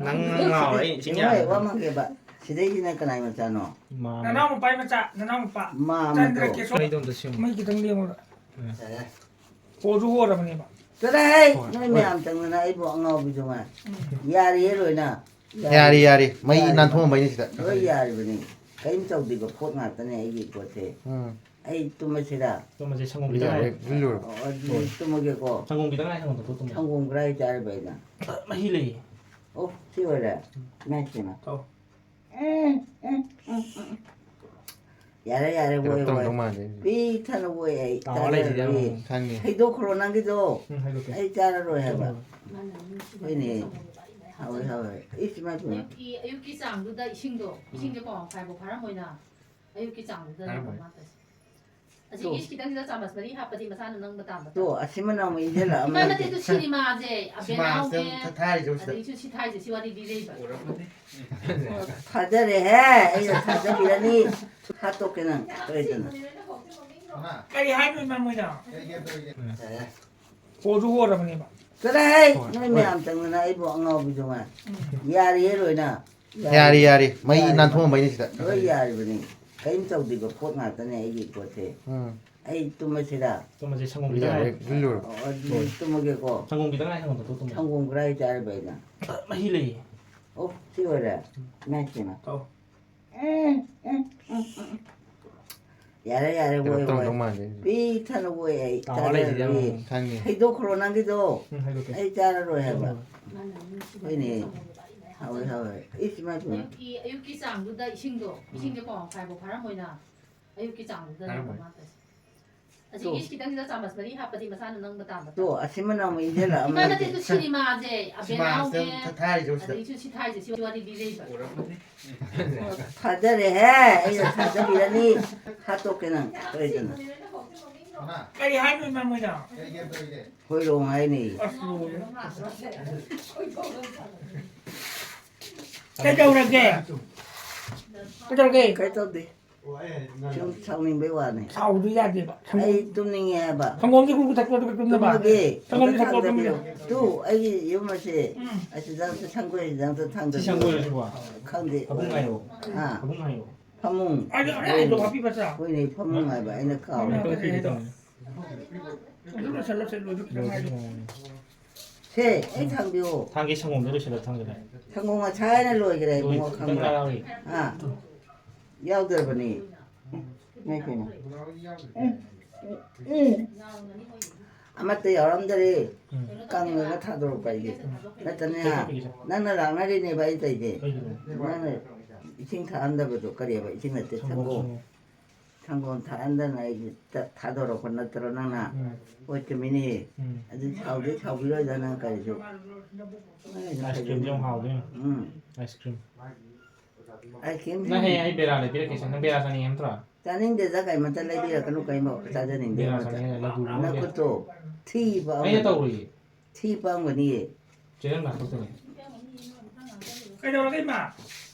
ꯅꯪ ꯉꯥꯎꯔꯦ, ꯑꯩ ꯏꯁꯤꯡ ꯌꯦꯡꯉꯣ, ꯌꯥꯗꯦ꯫ ꯋꯥ ꯃꯥꯡꯒꯦꯕ꯫ ꯁꯤꯗꯩꯁꯤꯅ ꯀꯅꯥꯏ ꯃꯆꯥꯅꯣ? ꯃꯥ꯫ ꯅꯅꯥꯎ ꯅꯨꯄꯥꯏ ꯃꯆꯥ, ꯅꯅꯥꯎ ꯅꯨꯄꯥ꯫ ꯃꯥ ꯆꯟꯗ꯭ꯔ ꯑꯃꯗꯣ꯫ ꯀꯦꯁꯣꯔ꯫ ꯀꯩꯗꯧꯗꯣ ꯁꯤꯡꯉꯣ꯫ ꯃꯩ ꯈꯤꯇꯪ ꯂꯦꯡꯉꯨꯔꯣ꯫ ꯎꯝ꯫ ꯌꯥꯔꯦ꯫ ꯍꯣꯁꯨ ꯍꯣꯔꯕꯅꯦꯕ꯫ ꯆꯠꯂꯣꯍꯦ, ꯍꯣꯏ꯫ ꯅꯣꯏ ꯃꯌꯥꯝ ꯆꯪꯗꯅ ꯑꯩꯕꯨ ꯑꯉꯥꯎꯕꯤꯗꯨ ꯉꯥꯏ꯫ ꯎꯝ꯫ ꯌꯥꯔꯤꯌꯦ ꯂꯣꯏꯅ꯫ ꯌꯥꯔꯤ, ꯌꯥꯔꯤ꯫ ꯃꯩ ꯌꯥꯔꯤ꯫ ꯅꯥꯟꯊꯣꯛꯑꯝꯕꯩꯅꯦ ꯁꯤꯗ꯫ ꯂꯣꯏ ꯌꯥꯔꯤꯕꯅꯤ꯫ ꯀꯔꯤꯝ ꯇꯧꯗꯦꯀꯣ, ꯄꯣꯠ ꯉꯥꯛꯇꯅꯦ ꯑꯩꯒꯤ ꯄꯣꯠꯁꯦ꯫ ꯎꯝ꯫ ꯑꯩ ꯇꯨꯝꯃꯁꯤꯔꯥ? ꯇꯨꯝꯃꯁꯦ, ꯁꯪꯒꯣꯝ ꯈꯤꯇꯪ ꯌꯥꯔꯦ, ꯉꯥꯏ꯫ ꯂꯤꯜꯂꯨꯔꯣ꯫ ꯑꯣ, ꯑꯗꯨꯗꯤ ꯍꯣꯏ꯫ ꯇꯨꯝꯃꯒꯦꯀꯣ꯫ ꯁꯪꯒꯣꯝ ꯈꯤꯇꯪ ꯉꯥꯏ, ꯁꯪꯒꯣꯝ ꯊꯛꯇꯣꯛ ꯇꯨꯝꯃꯁꯦ꯫ ꯁꯪꯒꯣꯝ ꯈꯔ ꯍꯩꯖꯔꯕ ꯑꯩꯅ꯫ ꯃꯍꯤ ꯂꯩꯌꯦ꯫ ꯑꯣ, ꯁꯤ ꯑꯣꯏꯔꯦ? ꯏꯃꯥꯏ ꯄꯦꯝꯃ꯫ ꯊꯛꯑꯣ꯫ ꯎꯝ, ꯎꯝ, ꯎꯝ, ꯎꯝ꯫ ꯌꯥꯔꯦ, ꯌꯥꯔꯦ, ꯀꯩꯅꯣ ꯑꯣꯏ, ꯇꯧꯔꯝꯗꯧ ꯑꯣꯏ꯫ ꯃꯥꯜꯂꯦ꯫ ꯄꯤꯛ ꯊꯟꯅ ꯑꯣꯏ ꯑꯩ꯫ ꯇꯥꯎꯔ ꯂꯩꯁꯤꯗꯤ ꯆꯥꯔꯔꯣꯏ꯫ ꯑꯃꯨꯛ꯫ ꯈꯪꯉꯦ꯫ ꯍꯩꯗꯣꯛꯈ꯭ꯔꯣ ꯅꯪꯒꯤꯗꯣ꯫ ꯎꯝ, ꯍꯩꯗꯣꯛꯀꯦ꯫ ꯑꯩ ꯆꯥꯔꯔꯣꯏ ꯍꯥꯏꯕ꯫ ꯎꯝ꯫ ꯍꯣꯏꯅꯦ꯫ ꯍꯥꯎꯋꯦ, ꯍꯥꯎꯋꯦ꯫ ꯏꯁ, ꯏꯃꯥꯏ ꯄꯦꯝꯃ꯫ ꯑꯌꯨꯛꯀꯤ, ꯑꯌꯨꯛꯀꯤ ꯆꯥꯡꯗꯨꯗ ꯏꯁꯤꯡꯗꯣ, ꯎꯝ꯫ ꯏꯁꯤꯡꯁꯦ ꯄꯋꯥ ꯃꯈꯥꯏꯐꯥꯎ ꯐꯥꯔꯝꯃꯣꯏꯅ꯫ ꯑꯌꯨꯛꯀꯤ ꯆꯥꯡꯗꯨꯗꯅꯦꯕ ꯐꯥꯔꯝꯃꯣꯏ꯫ ꯃꯥ ꯇꯧꯏꯁꯦ꯫ ꯑꯁꯤꯒꯤ ꯈꯤꯇꯪꯁꯤꯗ ꯆꯥꯃꯁ ꯃꯔꯤ ꯍꯥꯞꯄꯗꯤ ꯃꯁꯥꯅ ꯅꯪꯕ ꯇꯥꯕ꯫ ꯇꯣ, ꯑꯁꯤꯃꯅ ꯑꯃꯨꯛ ꯏꯟꯁꯤꯜꯂꯛꯑꯃꯅꯤ꯫ ꯏꯃꯥ, ꯅꯠꯇꯦ, ꯑꯗꯨ ꯁꯤꯅꯦꯃꯥꯁꯦ, ꯑꯕꯦꯅꯥꯎꯒꯤ, ꯁꯤꯃꯥꯁꯤꯗ ꯊꯥꯔꯤꯁꯦ ꯍꯧꯖꯤꯛꯇ꯫ ꯑꯗꯒꯤ ꯁꯤ ꯊꯥꯔꯤꯁꯦ, ꯁꯤ ꯋꯥꯔꯤ ꯂꯤꯔꯛꯏꯕ꯫ ꯊꯥꯖꯔꯦꯍꯦ, ꯑꯩꯅ ꯊꯥꯖꯕꯤꯔꯅꯤ꯫ ꯍꯥꯠꯇꯣꯛꯀꯦ ꯅꯪ, ꯀꯔꯤꯗꯅꯣ? ꯀꯔꯤ ꯍꯥꯏꯅꯣ, ꯏꯃꯥ, ꯃꯣꯏꯗ? ꯀꯣꯜꯁꯨ ꯍꯣꯔꯕꯅꯦꯕ꯫ ꯆꯠꯂꯣꯍꯦ, ꯍꯣꯏ, ꯅꯣꯏ ꯍꯣꯏ꯫ ꯃꯌꯥꯝ ꯆꯪꯗꯅ ꯑꯩꯕꯨ ꯑꯉꯥꯎꯕꯤꯗꯨ ꯉꯥꯏ꯫ ꯎꯝ꯫ ꯌꯥꯔꯤꯌꯦ ꯂꯣꯏꯅ꯫ ꯌꯥꯔꯤ, ꯌꯥꯔꯤ꯫ ꯃꯩ ꯌꯥꯔꯤꯕꯅꯤ꯫ ꯅꯥꯟꯊꯣꯛꯑꯝꯕꯩꯅꯦ ꯁꯤꯗ꯫ ꯂꯣꯏ ꯌꯥꯔꯤꯕꯅꯤ꯫ ꯀꯔꯤꯝ ꯇꯧꯗ꯭ꯔꯤꯕ ꯄꯣꯠ ꯉꯥꯛꯇꯅꯦ ꯑꯩꯒꯤ ꯄꯣꯠꯁꯦ꯫ ꯎꯝ꯫ ꯑꯩ ꯇꯨꯝꯃꯁꯤꯔꯥ? ꯇꯨꯝꯃꯁꯦ, ꯁꯪꯒꯣꯝ ꯈꯤꯇꯪ ꯌꯥꯔꯦ, ꯉꯥꯏ-, ꯂꯤꯂꯨꯔꯣ꯫ ꯑꯣ, ꯑꯗꯨꯗꯤ ꯍꯣꯏ꯫ ꯇꯨꯝꯃꯒꯦꯀꯣ꯫ ꯁꯪꯒꯣꯝ ꯈꯤꯇꯪ ꯉꯥꯏ, ꯁꯪꯒꯣꯝ ꯊꯛꯇꯣꯛ ꯇꯨꯝꯃꯁꯦ꯫ ꯁꯪꯒꯣꯝ ꯀꯗꯥꯏ ꯆꯥꯔꯤꯕ ꯑꯩꯅ? ꯃꯍꯤ ꯂꯩꯌꯦ꯫ ꯑꯣ, ꯁꯤ ꯑꯣꯏꯔꯦ? ꯏꯃꯥꯏ ꯄꯦꯝꯃ꯫ ꯑꯧ꯫ ꯎꯝ, ꯎꯝ, ꯎꯝ, ꯎꯝ꯫ ꯌꯥꯔꯦ, ꯌꯥꯔꯦ, ꯀꯩꯅꯣ ꯑꯣꯏ, ꯇꯧꯔꯝꯗꯧ ꯑꯣꯏ꯫ ꯃꯥꯟꯗꯦ꯫ ꯄꯤꯛ ꯊꯟꯅ ꯑꯣꯏ ꯑꯩ ꯇꯥꯃꯣ ꯂꯩꯁꯤꯗꯤ ꯆꯥꯖꯔꯔꯣꯏ꯫ ꯌꯥꯝ ꯈꯪꯉꯦ꯫ ꯍꯩꯗꯣꯛꯈ꯭ꯔꯣ ꯅꯪꯒꯤꯗꯣ꯫ ꯎꯝ, ꯍꯩꯗꯣꯛꯀꯦ꯫ ꯑꯩ ꯆꯥꯔꯔꯣꯏ ꯍꯥꯏꯕ꯫ ꯎꯝ꯫ ꯍꯣꯏꯅꯦ꯫ ꯍꯥꯎꯋꯦ, ꯍꯥꯎꯋꯦ꯫ ꯏꯁ, ꯏꯃꯥꯏ ꯄꯦꯝꯃ꯫ ꯑꯌꯨꯛꯀꯤ, ꯑꯌꯨꯛꯀꯤ ꯆꯥꯡꯗꯨꯗ ꯏꯁꯤꯡꯗꯣ, ꯎꯝ꯫ ꯏꯁꯤꯡꯁꯦ ꯄꯥꯎ ꯐꯥꯏꯕ ꯐꯥꯔꯝꯃꯣꯏꯅ꯫ ꯑꯌꯨꯛꯀꯤ ꯆꯥꯡꯗꯨꯗꯅꯦꯕ ꯐꯥꯔꯝꯃꯣꯏ꯫ ꯃꯥ ꯇꯧꯔꯤꯁꯦ꯫ ꯑꯁꯤꯒꯤ ꯇꯣ꯫ ꯈꯤꯇꯪꯁꯤꯗ ꯆꯥꯃꯁ ꯃꯔꯤ ꯍꯥꯞꯄꯗꯤ ꯃꯁꯥꯅ ꯅꯪꯕ ꯇꯥꯕ꯫ ꯇꯣ, ꯑꯁꯤꯃꯅ ꯑꯃꯨꯛ ꯏꯟꯖꯜꯂꯛꯑꯃꯅꯤ꯫ ꯏꯃꯥ, ꯅꯠꯇꯦ, ꯑꯗꯨ ꯁꯤꯅꯦꯃꯥꯁꯦ, ꯁꯤꯅꯦꯃꯥꯁꯤꯗ ꯑꯕꯦꯅꯥꯎꯒꯤ, ꯊꯥꯔꯤꯁꯦ ꯍꯧꯖꯤꯛꯇ꯫ ꯑꯗꯒꯤ ꯁꯤ, ꯁꯤ ꯊꯥꯔꯤꯁꯦ, ꯁꯤ ꯋꯥꯔꯤ ꯂꯤꯔꯛꯏꯕ꯫ ꯊꯥꯖꯔꯦꯍꯦ, ꯑꯩꯅ ꯊꯥꯖꯕꯤꯔꯅꯤ꯫ ꯍꯥꯠꯇꯣꯛꯀꯦ ꯅꯪ, ꯀꯔꯤꯗꯅꯣ? ꯀꯔꯤ ꯍꯥꯏꯅꯣ, ꯏꯃꯥ, ꯃꯣꯏꯅ? ꯍꯣꯏꯔꯣꯡ ꯍꯥꯏꯅꯤ꯫ ꯑꯁ, ꯂꯣꯏꯔꯦ꯫ ꯀꯩꯗꯧꯔꯒꯦ? ꯀꯩꯗꯧꯔꯒꯦ? ꯀꯩ ꯇꯧꯗꯦ꯫ ꯁꯨꯝ ꯁꯥꯎꯅꯤꯡꯕꯩ ꯋꯥꯅꯤ꯫ ꯁꯥꯎꯕꯗꯤ ꯌꯥꯗꯦꯕ꯫ ꯑꯩ ꯇꯨꯝꯅꯤꯡꯉꯦ ꯍꯥꯏꯕ꯫ ꯁꯪꯒꯣꯝꯁꯦ ꯒꯨꯔꯨ ꯊꯛꯄ꯭ꯔꯣ, ꯑꯗꯨꯒ ꯇꯨꯝꯅꯕ? ꯇꯨꯝꯃꯒꯦ꯫ ꯁꯪꯒꯣꯝꯁꯦ ꯑꯝꯇ ꯊꯛꯄ꯭ꯔꯣ, ꯊꯥꯡꯖꯕꯤꯔꯣ꯫ ꯇꯨꯝꯅꯕ? ꯇꯨ, ꯑꯩꯒꯤ ꯌꯨꯝ ꯑꯁꯦ ꯎꯝ꯫ ꯑꯁꯤꯗ ꯑꯝꯇ ꯁꯪꯒꯣꯏꯁꯤꯗ ꯑꯝꯇ ꯁꯤ ꯊꯥꯡꯖꯕꯤꯔꯣ꯫ ꯁꯪꯒꯣꯏꯔꯁꯤꯕꯣ? ꯈꯪꯗꯦ꯫ ꯐꯃꯨꯡ ꯍꯥꯏꯌꯣ꯫ ꯍꯥ? ꯐꯃꯨꯡ ꯍꯥꯏꯌꯣ꯫ ꯐꯃꯨꯡ꯫ ꯑꯩ, ꯑꯩ ꯍꯥꯏꯗꯣ ꯍꯥꯞꯄꯤꯕ ꯆꯥ꯫ ꯍꯣꯏꯅꯦ, ꯐꯃꯨꯡ ꯍꯥꯏꯕ ꯑꯩꯅ ꯀꯥꯎꯔꯦ꯫ ꯐꯃꯨꯡ ꯍꯥꯞꯄꯤꯕ ꯆꯥ꯫ ꯑꯗꯨ ꯂꯣꯏꯁꯜꯂꯣ, ꯁꯦ, ꯂꯣꯏꯕ ꯈꯤꯇꯪ ꯉꯥꯏꯔꯦ꯫ ꯁꯦ, ꯑꯩ ꯊꯥꯡꯕꯤꯌꯣ꯫ ꯊꯥꯡꯒꯤ ꯁꯪꯒꯣꯝꯗꯣ ꯂꯣꯏꯁꯤꯜꯂꯣ, ꯊꯥꯡꯒꯗ꯫ ꯁꯪꯒꯣꯝ ꯉꯁꯥꯏꯅ ꯂꯣꯏꯈ꯭ꯔꯦ, ꯂꯣꯏ-, ꯏꯕꯨꯡꯉꯣ, ꯈꯪꯕ꯭ꯔꯥ? ꯈꯤꯇꯪ ꯌꯥꯎꯔꯤ꯫ ꯑꯥ꯫ ꯌꯥꯎꯗ꯭ꯔꯕꯅꯤ꯫ ꯏꯃꯥꯏ ꯄꯦꯝꯃ꯫ ꯎꯝ, ꯎꯝ, ꯎꯝ꯫ ꯑꯃꯠꯇ ꯌꯥꯎꯔꯝꯗꯔꯦ꯫ ꯎꯝ꯫ ꯀꯪꯉꯒ ꯊꯥꯗꯣꯔꯛꯄ ꯑꯩꯒꯤ꯫ ꯅꯠꯇꯅꯦ, ꯀꯩꯁꯨ, ꯀꯩꯁꯨ꯫ ꯅꯪꯅ ꯂꯥꯛꯅꯔꯤꯅꯦꯕ ꯑꯩ ꯇꯧꯔꯤꯁꯦ꯫ ꯀꯩꯒꯤꯅꯣ? ꯅꯪꯅ ꯏꯁꯤꯡ ꯊꯛꯍꯟꯗꯕꯗꯣ ꯀꯔꯤꯑꯕ? ꯏꯁꯤꯡ ꯅꯠꯇꯦ, ꯁꯪꯒꯣꯝ, ꯁꯪꯒꯣꯝ꯫ ꯁꯪꯒꯣꯝ꯫ ꯁꯪꯒꯣꯝ ꯊꯛꯍꯟꯗꯅ ꯑꯩꯒꯤ ꯊꯥꯗꯣꯔꯛꯄ ꯅꯠꯇ꯭ꯔꯣ ꯅꯪꯅ? ꯎꯝ꯫ ꯍꯣꯏ, ꯆꯨꯝꯃꯤꯅꯦ꯫ ꯎꯝ꯫ ꯑꯗꯨ ꯁꯥꯎꯗꯤ ꯁꯥꯎꯕꯤꯔꯣꯏꯗ ꯅꯪ ꯀꯔꯤꯁꯨ꯫ ꯑꯥꯏꯁ ꯀ꯭ꯔꯤꯝꯁꯦ ꯌꯥꯝ ꯍꯥꯎꯗꯣꯏꯅꯦ꯫ ꯎꯝ꯫ Ice cream. ꯅꯪ ꯍꯌꯦꯡ ꯑꯩ ꯕꯦꯔꯥ ꯂꯩꯕꯤꯔꯛꯀꯦꯁꯦ꯫ ꯅꯪ ꯕꯦꯔꯥ ꯆꯥꯅꯤꯡꯉꯦ ꯅꯠꯇ꯭ꯔꯥ? ꯆꯥꯅꯤꯡꯗꯦꯗ, ꯀꯩꯃꯇ ꯂꯩꯕꯤꯔꯛꯀꯅꯨ, ꯀꯩꯝꯐꯥꯎ ꯆꯥꯖꯅꯤꯡꯗꯦ ꯕꯦꯔꯥ ꯑꯃꯇ꯫ ꯆꯥꯅꯤꯡꯉꯦ, ꯂꯗꯨ ꯂꯧꯒꯦ꯫ ꯅꯈꯨꯠꯇꯣ ꯊꯤꯕ ꯑꯩꯅ ꯑꯃꯅꯤ꯫ ꯇꯧꯔꯨꯏ꯫ ꯊꯤ ꯄꯥꯝꯒꯅꯤꯌꯦ꯫ ꯆꯦꯔꯪ ꯂꯥꯛꯄꯗꯨꯅꯦ꯫ ꯀꯩꯗꯧꯔꯒꯦ, ꯏꯃꯥ?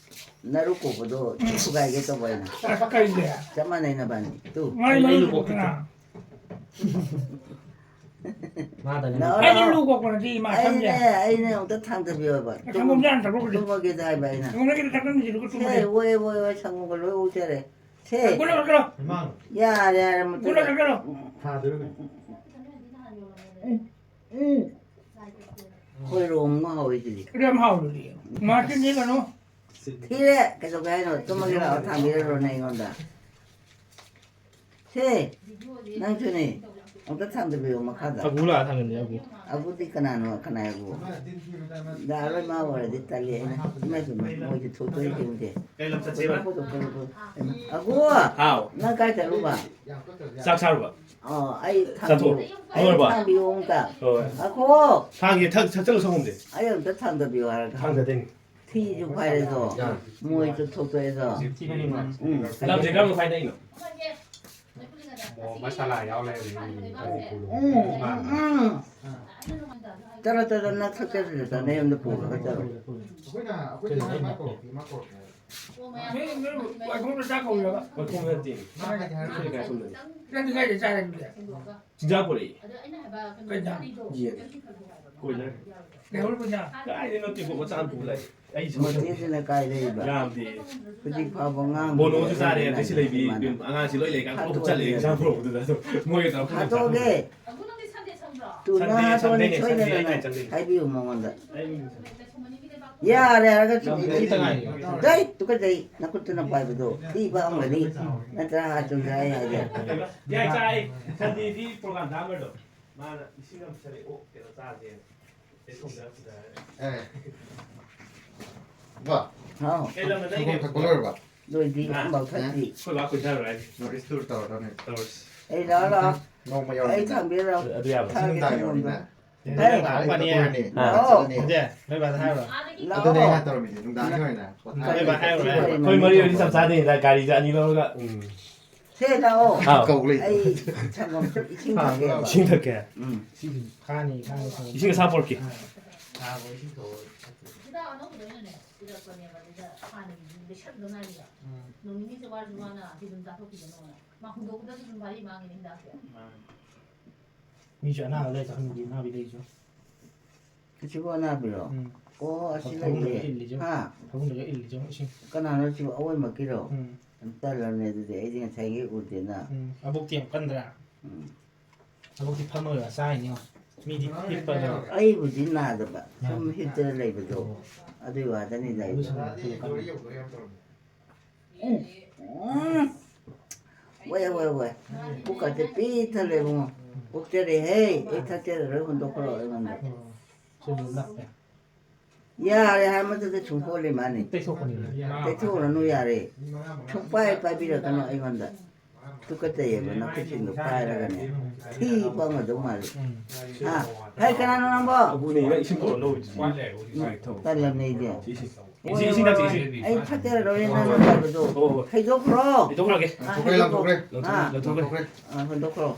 ꯅꯔꯨ ꯀꯣꯛꯄꯗꯣ ꯊꯨꯒꯥꯏꯒꯦ ꯇꯧꯕ ꯑꯩꯅ꯫ ꯀꯩꯒꯤ? ꯆꯞ ꯃꯥꯟꯅꯩ ꯅꯕꯥꯅꯤ꯫ ꯇꯨ꯫ ꯃꯥꯏ ꯃꯔꯨ ꯑꯩ ꯀꯣꯛꯄꯗꯣ꯫ ꯃꯥꯗꯅꯦ꯫ ꯂꯥꯛꯑꯣ, ꯑꯩꯗꯤ ꯂꯥꯛꯑꯣ꯫ ꯂꯨ ꯀꯣꯛꯄ ꯅꯠꯇꯦ, ꯏꯃꯥ, ꯁꯝꯁꯦ꯫ ꯑꯩꯅꯦ, ꯑꯩꯅꯦ ꯑꯝꯇ ꯊꯥꯡꯗꯕꯤꯌꯣꯕ꯫ ꯁꯪꯒꯣꯝ ꯆꯥꯅ ꯊꯛꯂꯛꯑꯣ꯫ ꯇꯨꯝꯃꯒꯦꯗ ꯍꯥꯏꯕ ꯑꯩꯅ꯫ ꯁꯪꯒꯣꯝ ꯅꯪꯒꯤꯗꯤ ꯊꯛꯀꯟꯕꯤꯁꯤꯗꯤ ꯁꯦ, ꯇꯨꯝꯃꯒꯦ꯫ ꯑꯣꯏ, ꯑꯣꯏ, ꯑꯣꯏ, ꯁꯪꯒꯣꯝꯒ ꯂꯣꯏ ꯑꯣꯛꯆꯔꯦ꯫ ꯁꯦ꯫ ꯀꯨꯜꯂꯣ, ꯀꯨꯜꯂꯣ꯫ ꯌꯥꯔꯦ, ꯌꯥꯔꯦ, ꯃꯇꯨ꯫ ꯀꯨꯜꯂꯣ, ꯀꯨꯜꯂꯣ꯫ ꯊꯥꯗꯣꯏꯔꯣ? ꯎꯝ꯫ ꯈꯣꯏꯔꯣꯝ ꯑꯃ ꯍꯧꯔꯤꯁꯤꯗꯤ꯫ ꯑꯗꯨ ꯌꯥꯝ ꯍꯥꯎꯕꯅꯦ꯫ ꯃꯥ ꯆꯤꯟ ꯊꯤꯒꯅꯨ꯫ ꯊꯤꯔꯦ, ꯀꯩꯗꯧꯒꯦ ꯍꯥꯏꯅꯣ? ꯇꯨꯝꯃꯒꯦ ꯂꯥꯛꯑꯣ, ꯊꯥꯡꯕꯤꯔꯔꯣꯅꯦ ꯑꯩꯉꯣꯟꯗ꯫ ꯁꯦ, ꯅꯪꯁꯨꯅꯦ, ꯑꯝꯇ ꯊꯥꯡꯗꯕꯤꯌꯣ ꯃꯈꯥꯗ꯫ ꯑꯒꯨ ꯂꯥꯛꯑ ꯊꯥꯡꯒꯠꯂꯦ, ꯑꯒꯨ꯫ ꯑꯒꯨꯗꯤ ꯀꯅꯥꯅꯣ, ꯀꯅꯥ ꯑꯒꯨ? ꯂꯥꯛꯑꯔꯣꯏ, ꯃꯥ ꯑꯣꯏꯔꯗꯤ ꯇꯜꯂꯤ ꯑꯩꯅ꯫ ꯏꯃꯥꯏ ꯄꯦꯝꯃ, ꯃꯣꯏꯁꯨ ꯊꯣꯛꯇꯣꯏ ꯌꯦꯡꯗꯦ꯫ ꯀꯩ ꯂꯝ ꯆꯠꯁꯦꯕ? ꯄꯨꯊꯣꯛ, ꯄꯨꯊꯣꯛ, ꯄꯨꯊꯣꯛ, ꯄꯨꯊꯣꯛ꯫ ꯑꯒꯨ! ꯍꯥꯎ꯫ ꯅꯪ ꯀꯥꯏ ꯆꯠꯂꯨꯕ? ꯆꯥꯛ ꯆꯥꯔꯨꯕ꯫ ꯑꯣ, ꯑꯩ ꯆꯥꯊꯣꯛ꯫ ꯊꯥꯡꯕꯤꯌꯨ꯫ ꯑꯩ ꯂꯣꯏꯔꯕ? ꯊꯥꯡꯕꯤꯌꯨ ꯑꯃꯨꯛꯇ꯫ ꯍꯣꯏ꯫ ꯉꯥꯏꯈꯣ꯫ ꯊꯥꯡꯒꯦ, ꯊꯛ-, ꯊꯛꯆꯜꯂꯨ ꯁꯪꯒꯣꯝꯁꯦ꯫ ꯑꯩ ꯑꯝꯇ ꯊꯥꯡꯗꯕꯤꯌꯨ ꯍꯥꯏꯔꯒ꯫ ꯊꯥꯡꯗꯗꯣꯏꯅꯤ꯫ ꯊꯤꯁꯨ ꯐꯥꯏꯔꯦꯗꯣ꯫ ꯑꯥ꯫ ꯃꯣꯏꯁꯨ ꯊꯣꯛꯇꯣꯛꯑꯦꯗꯣ꯫ ꯊꯤꯕꯅꯤ ꯃꯥ꯫ ꯎꯝ꯫ ꯂꯝꯁꯦ ꯀꯔꯝꯕ ꯈ꯭ꯋꯥꯏꯗꯒꯤꯅꯣ? ꯑꯣ, ꯃꯁꯥꯂꯥ ꯌꯥꯎ ꯂꯩꯔꯝꯃꯦ꯫ ꯎꯝ, ꯎꯝ, ꯎꯝ꯫ ꯆꯠꯂꯣ, ꯆꯠꯂꯣ, ꯅꯪ ꯊꯛꯆꯜꯂꯨ, ꯅꯌꯨꯝꯗ ꯄꯨꯔꯒ ꯆꯠꯂꯣ꯫ ꯑꯩꯈꯣꯏꯅ, ꯑꯩꯈꯣꯏ ꯆꯠꯂꯣ꯫ ꯆꯠꯂꯣ, ꯃꯥ ꯀꯧꯔꯛꯀꯦ, ꯃꯥ ꯀꯧꯔꯛꯀꯦ꯫ ꯅꯣꯏ, ꯅꯣꯏ ꯋꯥꯏꯈꯣꯡꯗ ꯆꯥꯛ ꯀꯧꯔꯤꯔꯕ? ꯋꯥꯏꯈꯣꯡꯗ ꯅꯠꯇꯦ꯫ ꯃꯥ ꯀꯩ ꯍꯥꯏꯔꯛꯀꯦ? ꯑꯩꯈꯣꯏ ꯂꯩꯀꯥꯏ ꯁꯣꯝꯗꯅꯤ꯫ ꯅꯪꯗꯤ ꯀꯥꯏꯗꯩ ꯆꯥꯔꯦ ꯑꯗꯨꯗꯤ? ꯆꯤꯟꯖꯥꯛ ꯄꯨꯔꯛꯏ꯫ ꯀꯩ ꯏꯟꯖꯥꯡ? ꯌꯦꯟ꯫ ꯀꯣꯏꯂꯔ꯫ ꯂꯩꯍꯧꯔꯤꯕ ꯏꯟꯖꯥꯡ? ꯀꯥꯏꯗꯩꯅꯣ ꯇꯦꯡꯀꯣꯠ ꯃꯆꯥ ꯑꯃ ꯄꯨ ꯂꯥꯛꯑꯦ꯫ ꯑꯩ ꯁꯨꯝ ꯃꯣꯇꯤꯁꯤꯅ ꯀꯥꯏ ꯂꯩꯕ? ꯌꯥꯝꯗꯦ꯫ ꯍꯧꯖꯤꯛ ꯐꯥꯎꯕ ꯉꯥꯡꯗ꯭ꯔꯤꯕ ꯕꯣꯅꯣꯁꯨ ꯆꯥꯔꯦ, ꯑꯩꯈꯣꯏ ꯑꯗꯩ ꯁꯤ ꯂꯩꯕꯤ ꯏꯃꯥꯅ꯫ ꯑꯉꯥꯡꯁꯤ ꯂꯣꯏ ꯂꯩꯀꯥꯟꯗ ꯍꯥꯠꯇꯣꯛꯑꯗꯤ ꯆꯠꯂꯦ ꯏꯟꯁꯥꯡ ꯄꯨꯔꯛꯄꯗꯨꯗ꯫ ꯑꯗꯣ ꯃꯣꯏꯒ ꯇꯧꯔꯒ ꯄꯨꯟꯅ ꯍꯥꯠꯇꯣꯛꯑꯒꯦ꯫ ꯆꯥꯊꯣꯛꯑꯦ꯫ ꯇꯨ ꯅꯪ ꯁꯟꯗꯦ, ꯍꯥꯠꯇꯣꯛꯑꯅꯤ ꯁꯟꯗꯦꯅꯦ, ꯁꯣꯏꯗꯅ ꯁꯟꯗꯦ ꯅꯪ꯫ ꯑꯩ ꯆꯪꯗꯣꯏꯅꯦ꯫ ꯍꯥꯏꯕꯤꯌꯨ ꯃꯉꯣꯟꯗ꯫ ꯑꯩ ꯌꯥꯔꯦ ꯍꯥꯏꯔꯒ ꯌꯥꯝ ꯆꯨꯝꯃꯤ ꯈꯤꯇꯪ ꯊꯤꯔꯤꯅꯤ꯫ ꯉꯥꯏꯌꯨ꯫ ꯗꯩ, ꯇꯨꯀꯠꯆꯩ, ꯅꯈꯨꯠꯇꯨꯅ ꯄꯥꯏꯕꯗꯣ꯫ ꯊꯤ ꯄꯥꯝꯒꯅꯤ꯫ ꯅꯠꯇ꯭ꯔꯥ ꯍꯥ ꯆꯨꯝꯗ꯭ꯔꯥ ꯑꯩ ꯍꯥꯏꯁꯦ? ꯌꯥꯏ ꯆꯥꯏ, ꯁꯟꯗꯦꯗꯤ ꯄ꯭ꯔꯣꯒ꯭ꯔꯥꯝ ꯗꯥꯃꯔꯗꯣ꯫ ꯃꯥꯅ ꯂꯤꯁꯤꯡ ꯑꯃ ꯄꯤꯁꯜꯂꯛꯑꯦ, ꯑꯣꯛ ꯀꯩꯅꯣ ꯆꯥꯁꯦꯅ꯫ ꯑꯩ ꯊꯣꯡꯖꯔ ꯄꯨꯖꯔ꯫ ꯑꯦ꯫ ꯕꯥ꯫ ꯍꯥꯎ꯫ ꯀꯩ ꯂꯝꯗ ꯁꯪꯒꯣꯝ ꯂꯩꯒꯦ? ꯊꯛꯄ ꯂꯣꯏꯔꯕ? ꯂꯣꯏꯗ꯭ꯔꯤ, ꯑꯥ꯫ ꯑꯝꯐꯥꯎ ꯊꯛꯇ꯭ꯔꯤ꯫ ꯑꯩꯈꯣꯏ ꯕꯥ ꯀꯣꯏꯊꯔꯨꯔꯦ ꯍꯥꯏꯅꯤ꯫ North East tour ꯇꯧꯔꯗꯕꯅꯦ꯫ ꯇꯧꯔꯁꯤ꯫ ꯑꯩ ꯂꯥꯛꯑꯣ, ꯂꯥꯛꯑꯣ꯫ ꯅꯣꯡꯃ ꯑꯩ ꯌꯧꯔꯛꯄꯗ꯫ ꯊꯥꯡꯕꯤꯔꯣ꯫ ꯑꯗꯨ ꯌꯥꯕ꯭ꯔꯥ? ꯊꯥꯡꯒꯦ ꯅꯨꯡꯗꯥꯡ ꯊꯥꯡꯒꯣꯝꯗꯣ꯫ ꯌꯧꯔꯛꯏꯅꯦ꯫ ꯅꯪ ꯂꯥꯛꯑꯝꯒꯅꯤ꯫ ꯑꯥ꯫ ꯂꯥꯛꯑꯣ꯫ ꯏꯆꯦ, ꯅꯣꯏ ꯕꯥꯗ ꯍꯥꯏꯔꯨꯔꯣ꯫ ꯂꯥꯛꯑꯣ꯫ ꯑꯗꯨꯅꯦ ꯑꯩꯅ ꯇꯧꯔꯝꯃꯤꯁꯦ, ꯅꯨꯡꯗꯥꯡꯒꯤ ꯑꯣꯏꯅ꯫ ꯅꯣꯏ ꯕꯥ ꯍꯥꯏꯔꯨꯔꯣ꯫ ꯑꯩꯈꯣꯏ ꯃꯔꯤ ꯑꯣꯏꯗꯤ ꯆꯞ ꯆꯥꯗꯣꯏꯅꯤꯗ, ꯒꯥꯔꯤꯁꯦ ꯑꯅꯤ ꯂꯧꯔꯒ꯫ ꯎꯝ꯫ ꯁꯦ ꯂꯥꯛꯑꯣ꯫ ꯑꯥꯎ꯫ ꯀꯧ ꯂꯩ꯫ ꯑꯩ ꯁꯪꯒꯣꯝ ꯏꯁꯤꯡ ꯊꯛꯀꯦꯕ꯫ ꯏꯁꯤꯡ ꯊꯛꯀꯦ? ꯎꯝ꯫ ꯏꯁꯤꯡ ꯈꯥꯅꯤ, ꯈꯥꯅꯤ, ꯈꯥꯅꯤ꯫ ꯏꯁꯤꯡ ꯑꯁꯥꯕ ꯄꯨꯔꯛꯀꯦ꯫ ꯑꯥ꯫ ꯁꯥꯕ ꯏꯁꯤꯡ ꯊꯛꯑꯣ꯫ ꯍꯤꯗꯥꯛ ꯑꯅꯧꯕꯗꯣ ꯑꯩꯅꯅꯦ ꯄꯤꯔꯛꯄꯅꯦꯕ, ꯑꯗꯨꯗ ꯍꯥꯟꯅꯒꯤ ꯂꯩꯁꯟꯗ ꯉꯥꯏꯔꯤꯕ꯫ ꯎꯝ꯫ ꯅꯣꯡ ꯅꯤꯅꯤ ꯆꯦ ꯋꯥꯔꯁꯨ ꯋꯥꯅ ꯑꯁꯤ ꯑꯗꯨꯝ ꯆꯥꯊꯣꯛꯈꯤꯁꯅꯣꯅ꯫ ꯃꯥ ꯍꯨꯟꯗꯣꯛꯄꯗꯁꯨ ꯑꯗꯨꯝ ꯚꯥꯔꯤ ꯃꯥꯡꯉꯤꯅꯦ ꯍꯤꯗꯥꯛꯁꯦ꯫ ꯃꯥꯅꯦ꯫ ꯃꯤꯁꯨ ꯑꯅꯥꯕ ꯂꯩ, ꯑꯍꯟꯒꯤ ꯑꯅꯥꯕꯤ ꯂꯩꯁꯨ꯫ ꯀꯩꯁꯨꯕꯨ ꯑꯅꯥꯕꯤꯔꯣ? ꯎꯝ꯫ ꯑꯣ, ꯑꯁꯤ ꯐꯃꯨꯡꯗꯒ ꯂꯩꯌꯦ꯫ ꯏꯜꯂꯤꯁꯦ꯫ ꯍꯥ? ꯐꯃꯨꯡꯗꯒ ꯏꯜꯂꯤꯁꯦ ꯏꯁꯤꯡ꯫ ꯀꯅꯥꯅꯣ ꯁꯤꯕꯨ? ꯑꯋꯣꯏꯃꯛꯀꯤꯔꯣ? ꯎꯝ꯫ ꯌꯥꯝ ꯇꯜꯂꯕꯅꯦ ꯑꯗꯨꯗꯤ, ꯑꯩꯗꯤ ꯉꯁꯥꯏꯒꯤ ꯎꯗꯦꯅ꯫ ꯎꯝ꯫ ꯑꯕꯣꯛꯇꯤ ꯌꯥꯝ ꯀꯟꯗ꯭ꯔꯥ? ꯎꯝ꯫ ꯑꯕꯣꯛꯇꯤ ꯐꯝꯃꯒ ꯆꯥꯏꯅꯤ ꯌꯦꯡꯉꯣ꯫ ꯃꯤꯗꯤ ꯍꯤꯞꯄꯒ꯫ ꯑꯩꯕꯨꯗꯤ ꯅꯥꯗꯕ, ꯁꯨꯝ ꯎꯝ꯫ ꯍꯤꯞꯇꯅ ꯂꯩꯕꯗꯣ꯫ ꯑꯣ꯫ ꯑꯗꯨꯒꯤ ꯋꯥꯗꯅꯤꯗ ꯑꯩꯗꯤ꯫ ꯑꯗꯨꯁꯨ ꯅꯠꯇꯦ, ꯀꯟꯅ꯫ ꯎꯝ꯫ ꯎꯝ꯫ ꯋꯥꯏ, ꯋꯥꯏ, ꯋꯥꯏ꯫ ꯄꯨꯛꯀꯁꯦ ꯄꯤꯛ ꯊꯜꯂꯦ ꯏꯕꯨꯡꯉꯣ꯫ ꯄꯣꯛꯆꯔꯦꯍꯦ꯫ ꯑꯩ ꯊꯛꯆꯔꯔꯣꯏ, ꯍꯨꯟꯗꯣꯛꯈ꯭ꯔꯣ ꯑꯩꯉꯣꯟꯗ꯫ ꯎꯝ꯫ ꯁꯤꯁꯨ ꯅꯞꯄꯦ꯫ ꯌꯥꯔꯦ ꯍꯥꯏ ꯃꯗꯨꯗ ꯁꯨꯝ ꯍꯣꯜꯂꯤ ꯃꯥꯅꯤ꯫ ꯇꯩꯊꯣꯛꯄꯅꯤꯅꯦ꯫ ꯇꯩꯊꯣꯛꯎꯔꯅꯨ ꯌꯥꯔꯦ꯫ ꯁꯨꯡꯄꯥꯏ ꯄꯥꯏꯕꯤꯔꯛꯀꯅꯨ ꯑꯩꯉꯣꯟꯗ꯫ ꯇꯨꯀꯠꯆꯩꯌꯦꯕ ꯅꯈꯨꯠꯁꯤꯡꯗꯣ ꯄꯥꯏꯔꯒꯅꯦ꯫ ꯊꯤ ꯄꯪꯒꯗꯧ ꯃꯥꯜꯂꯤ꯫ ꯎꯝ꯫ ꯍꯥ? ꯍꯩ, ꯀꯅꯥꯅꯣ ꯅꯪꯕꯣ? ꯑꯕꯨꯅꯦ, ꯅꯪ ꯏꯁꯤꯡ ꯄꯨꯔꯛꯅꯕ ꯍꯧꯖꯤꯛ꯫ ꯎꯝ, ꯇꯜꯂꯕꯅꯦ ꯑꯩꯗꯤ꯫ ꯏꯁꯤꯡ, ꯏꯁꯤꯡ, ꯏꯁꯤꯡ ꯊꯛꯁꯤ, ꯏꯁꯤꯡ꯫ ꯑꯩ ꯊꯛꯆꯔꯔꯣꯏ ꯅꯪꯅ ꯍꯥꯏꯕꯗꯣ꯫ ꯍꯣꯏ, ꯍꯣꯏ꯫ ꯍꯩꯗꯣꯛꯈ꯭ꯔꯣ꯫ ꯍꯩꯗꯣꯛꯈ꯭ꯔꯒꯦ꯫ ꯑꯥ, ꯂꯧꯊꯣꯛꯈ꯭ꯔꯦ, ꯍꯩꯗꯣꯛꯈ꯭ꯔꯣ꯫ ꯂꯧꯊꯣꯛꯈ꯭ꯔꯦ꯫ ꯑꯥ꯫ ꯂꯧꯊꯣꯛꯈ꯭ꯔꯦ꯫ ꯑꯥ, ꯍꯨꯟꯗꯣꯛꯈ꯭ꯔꯣ꯫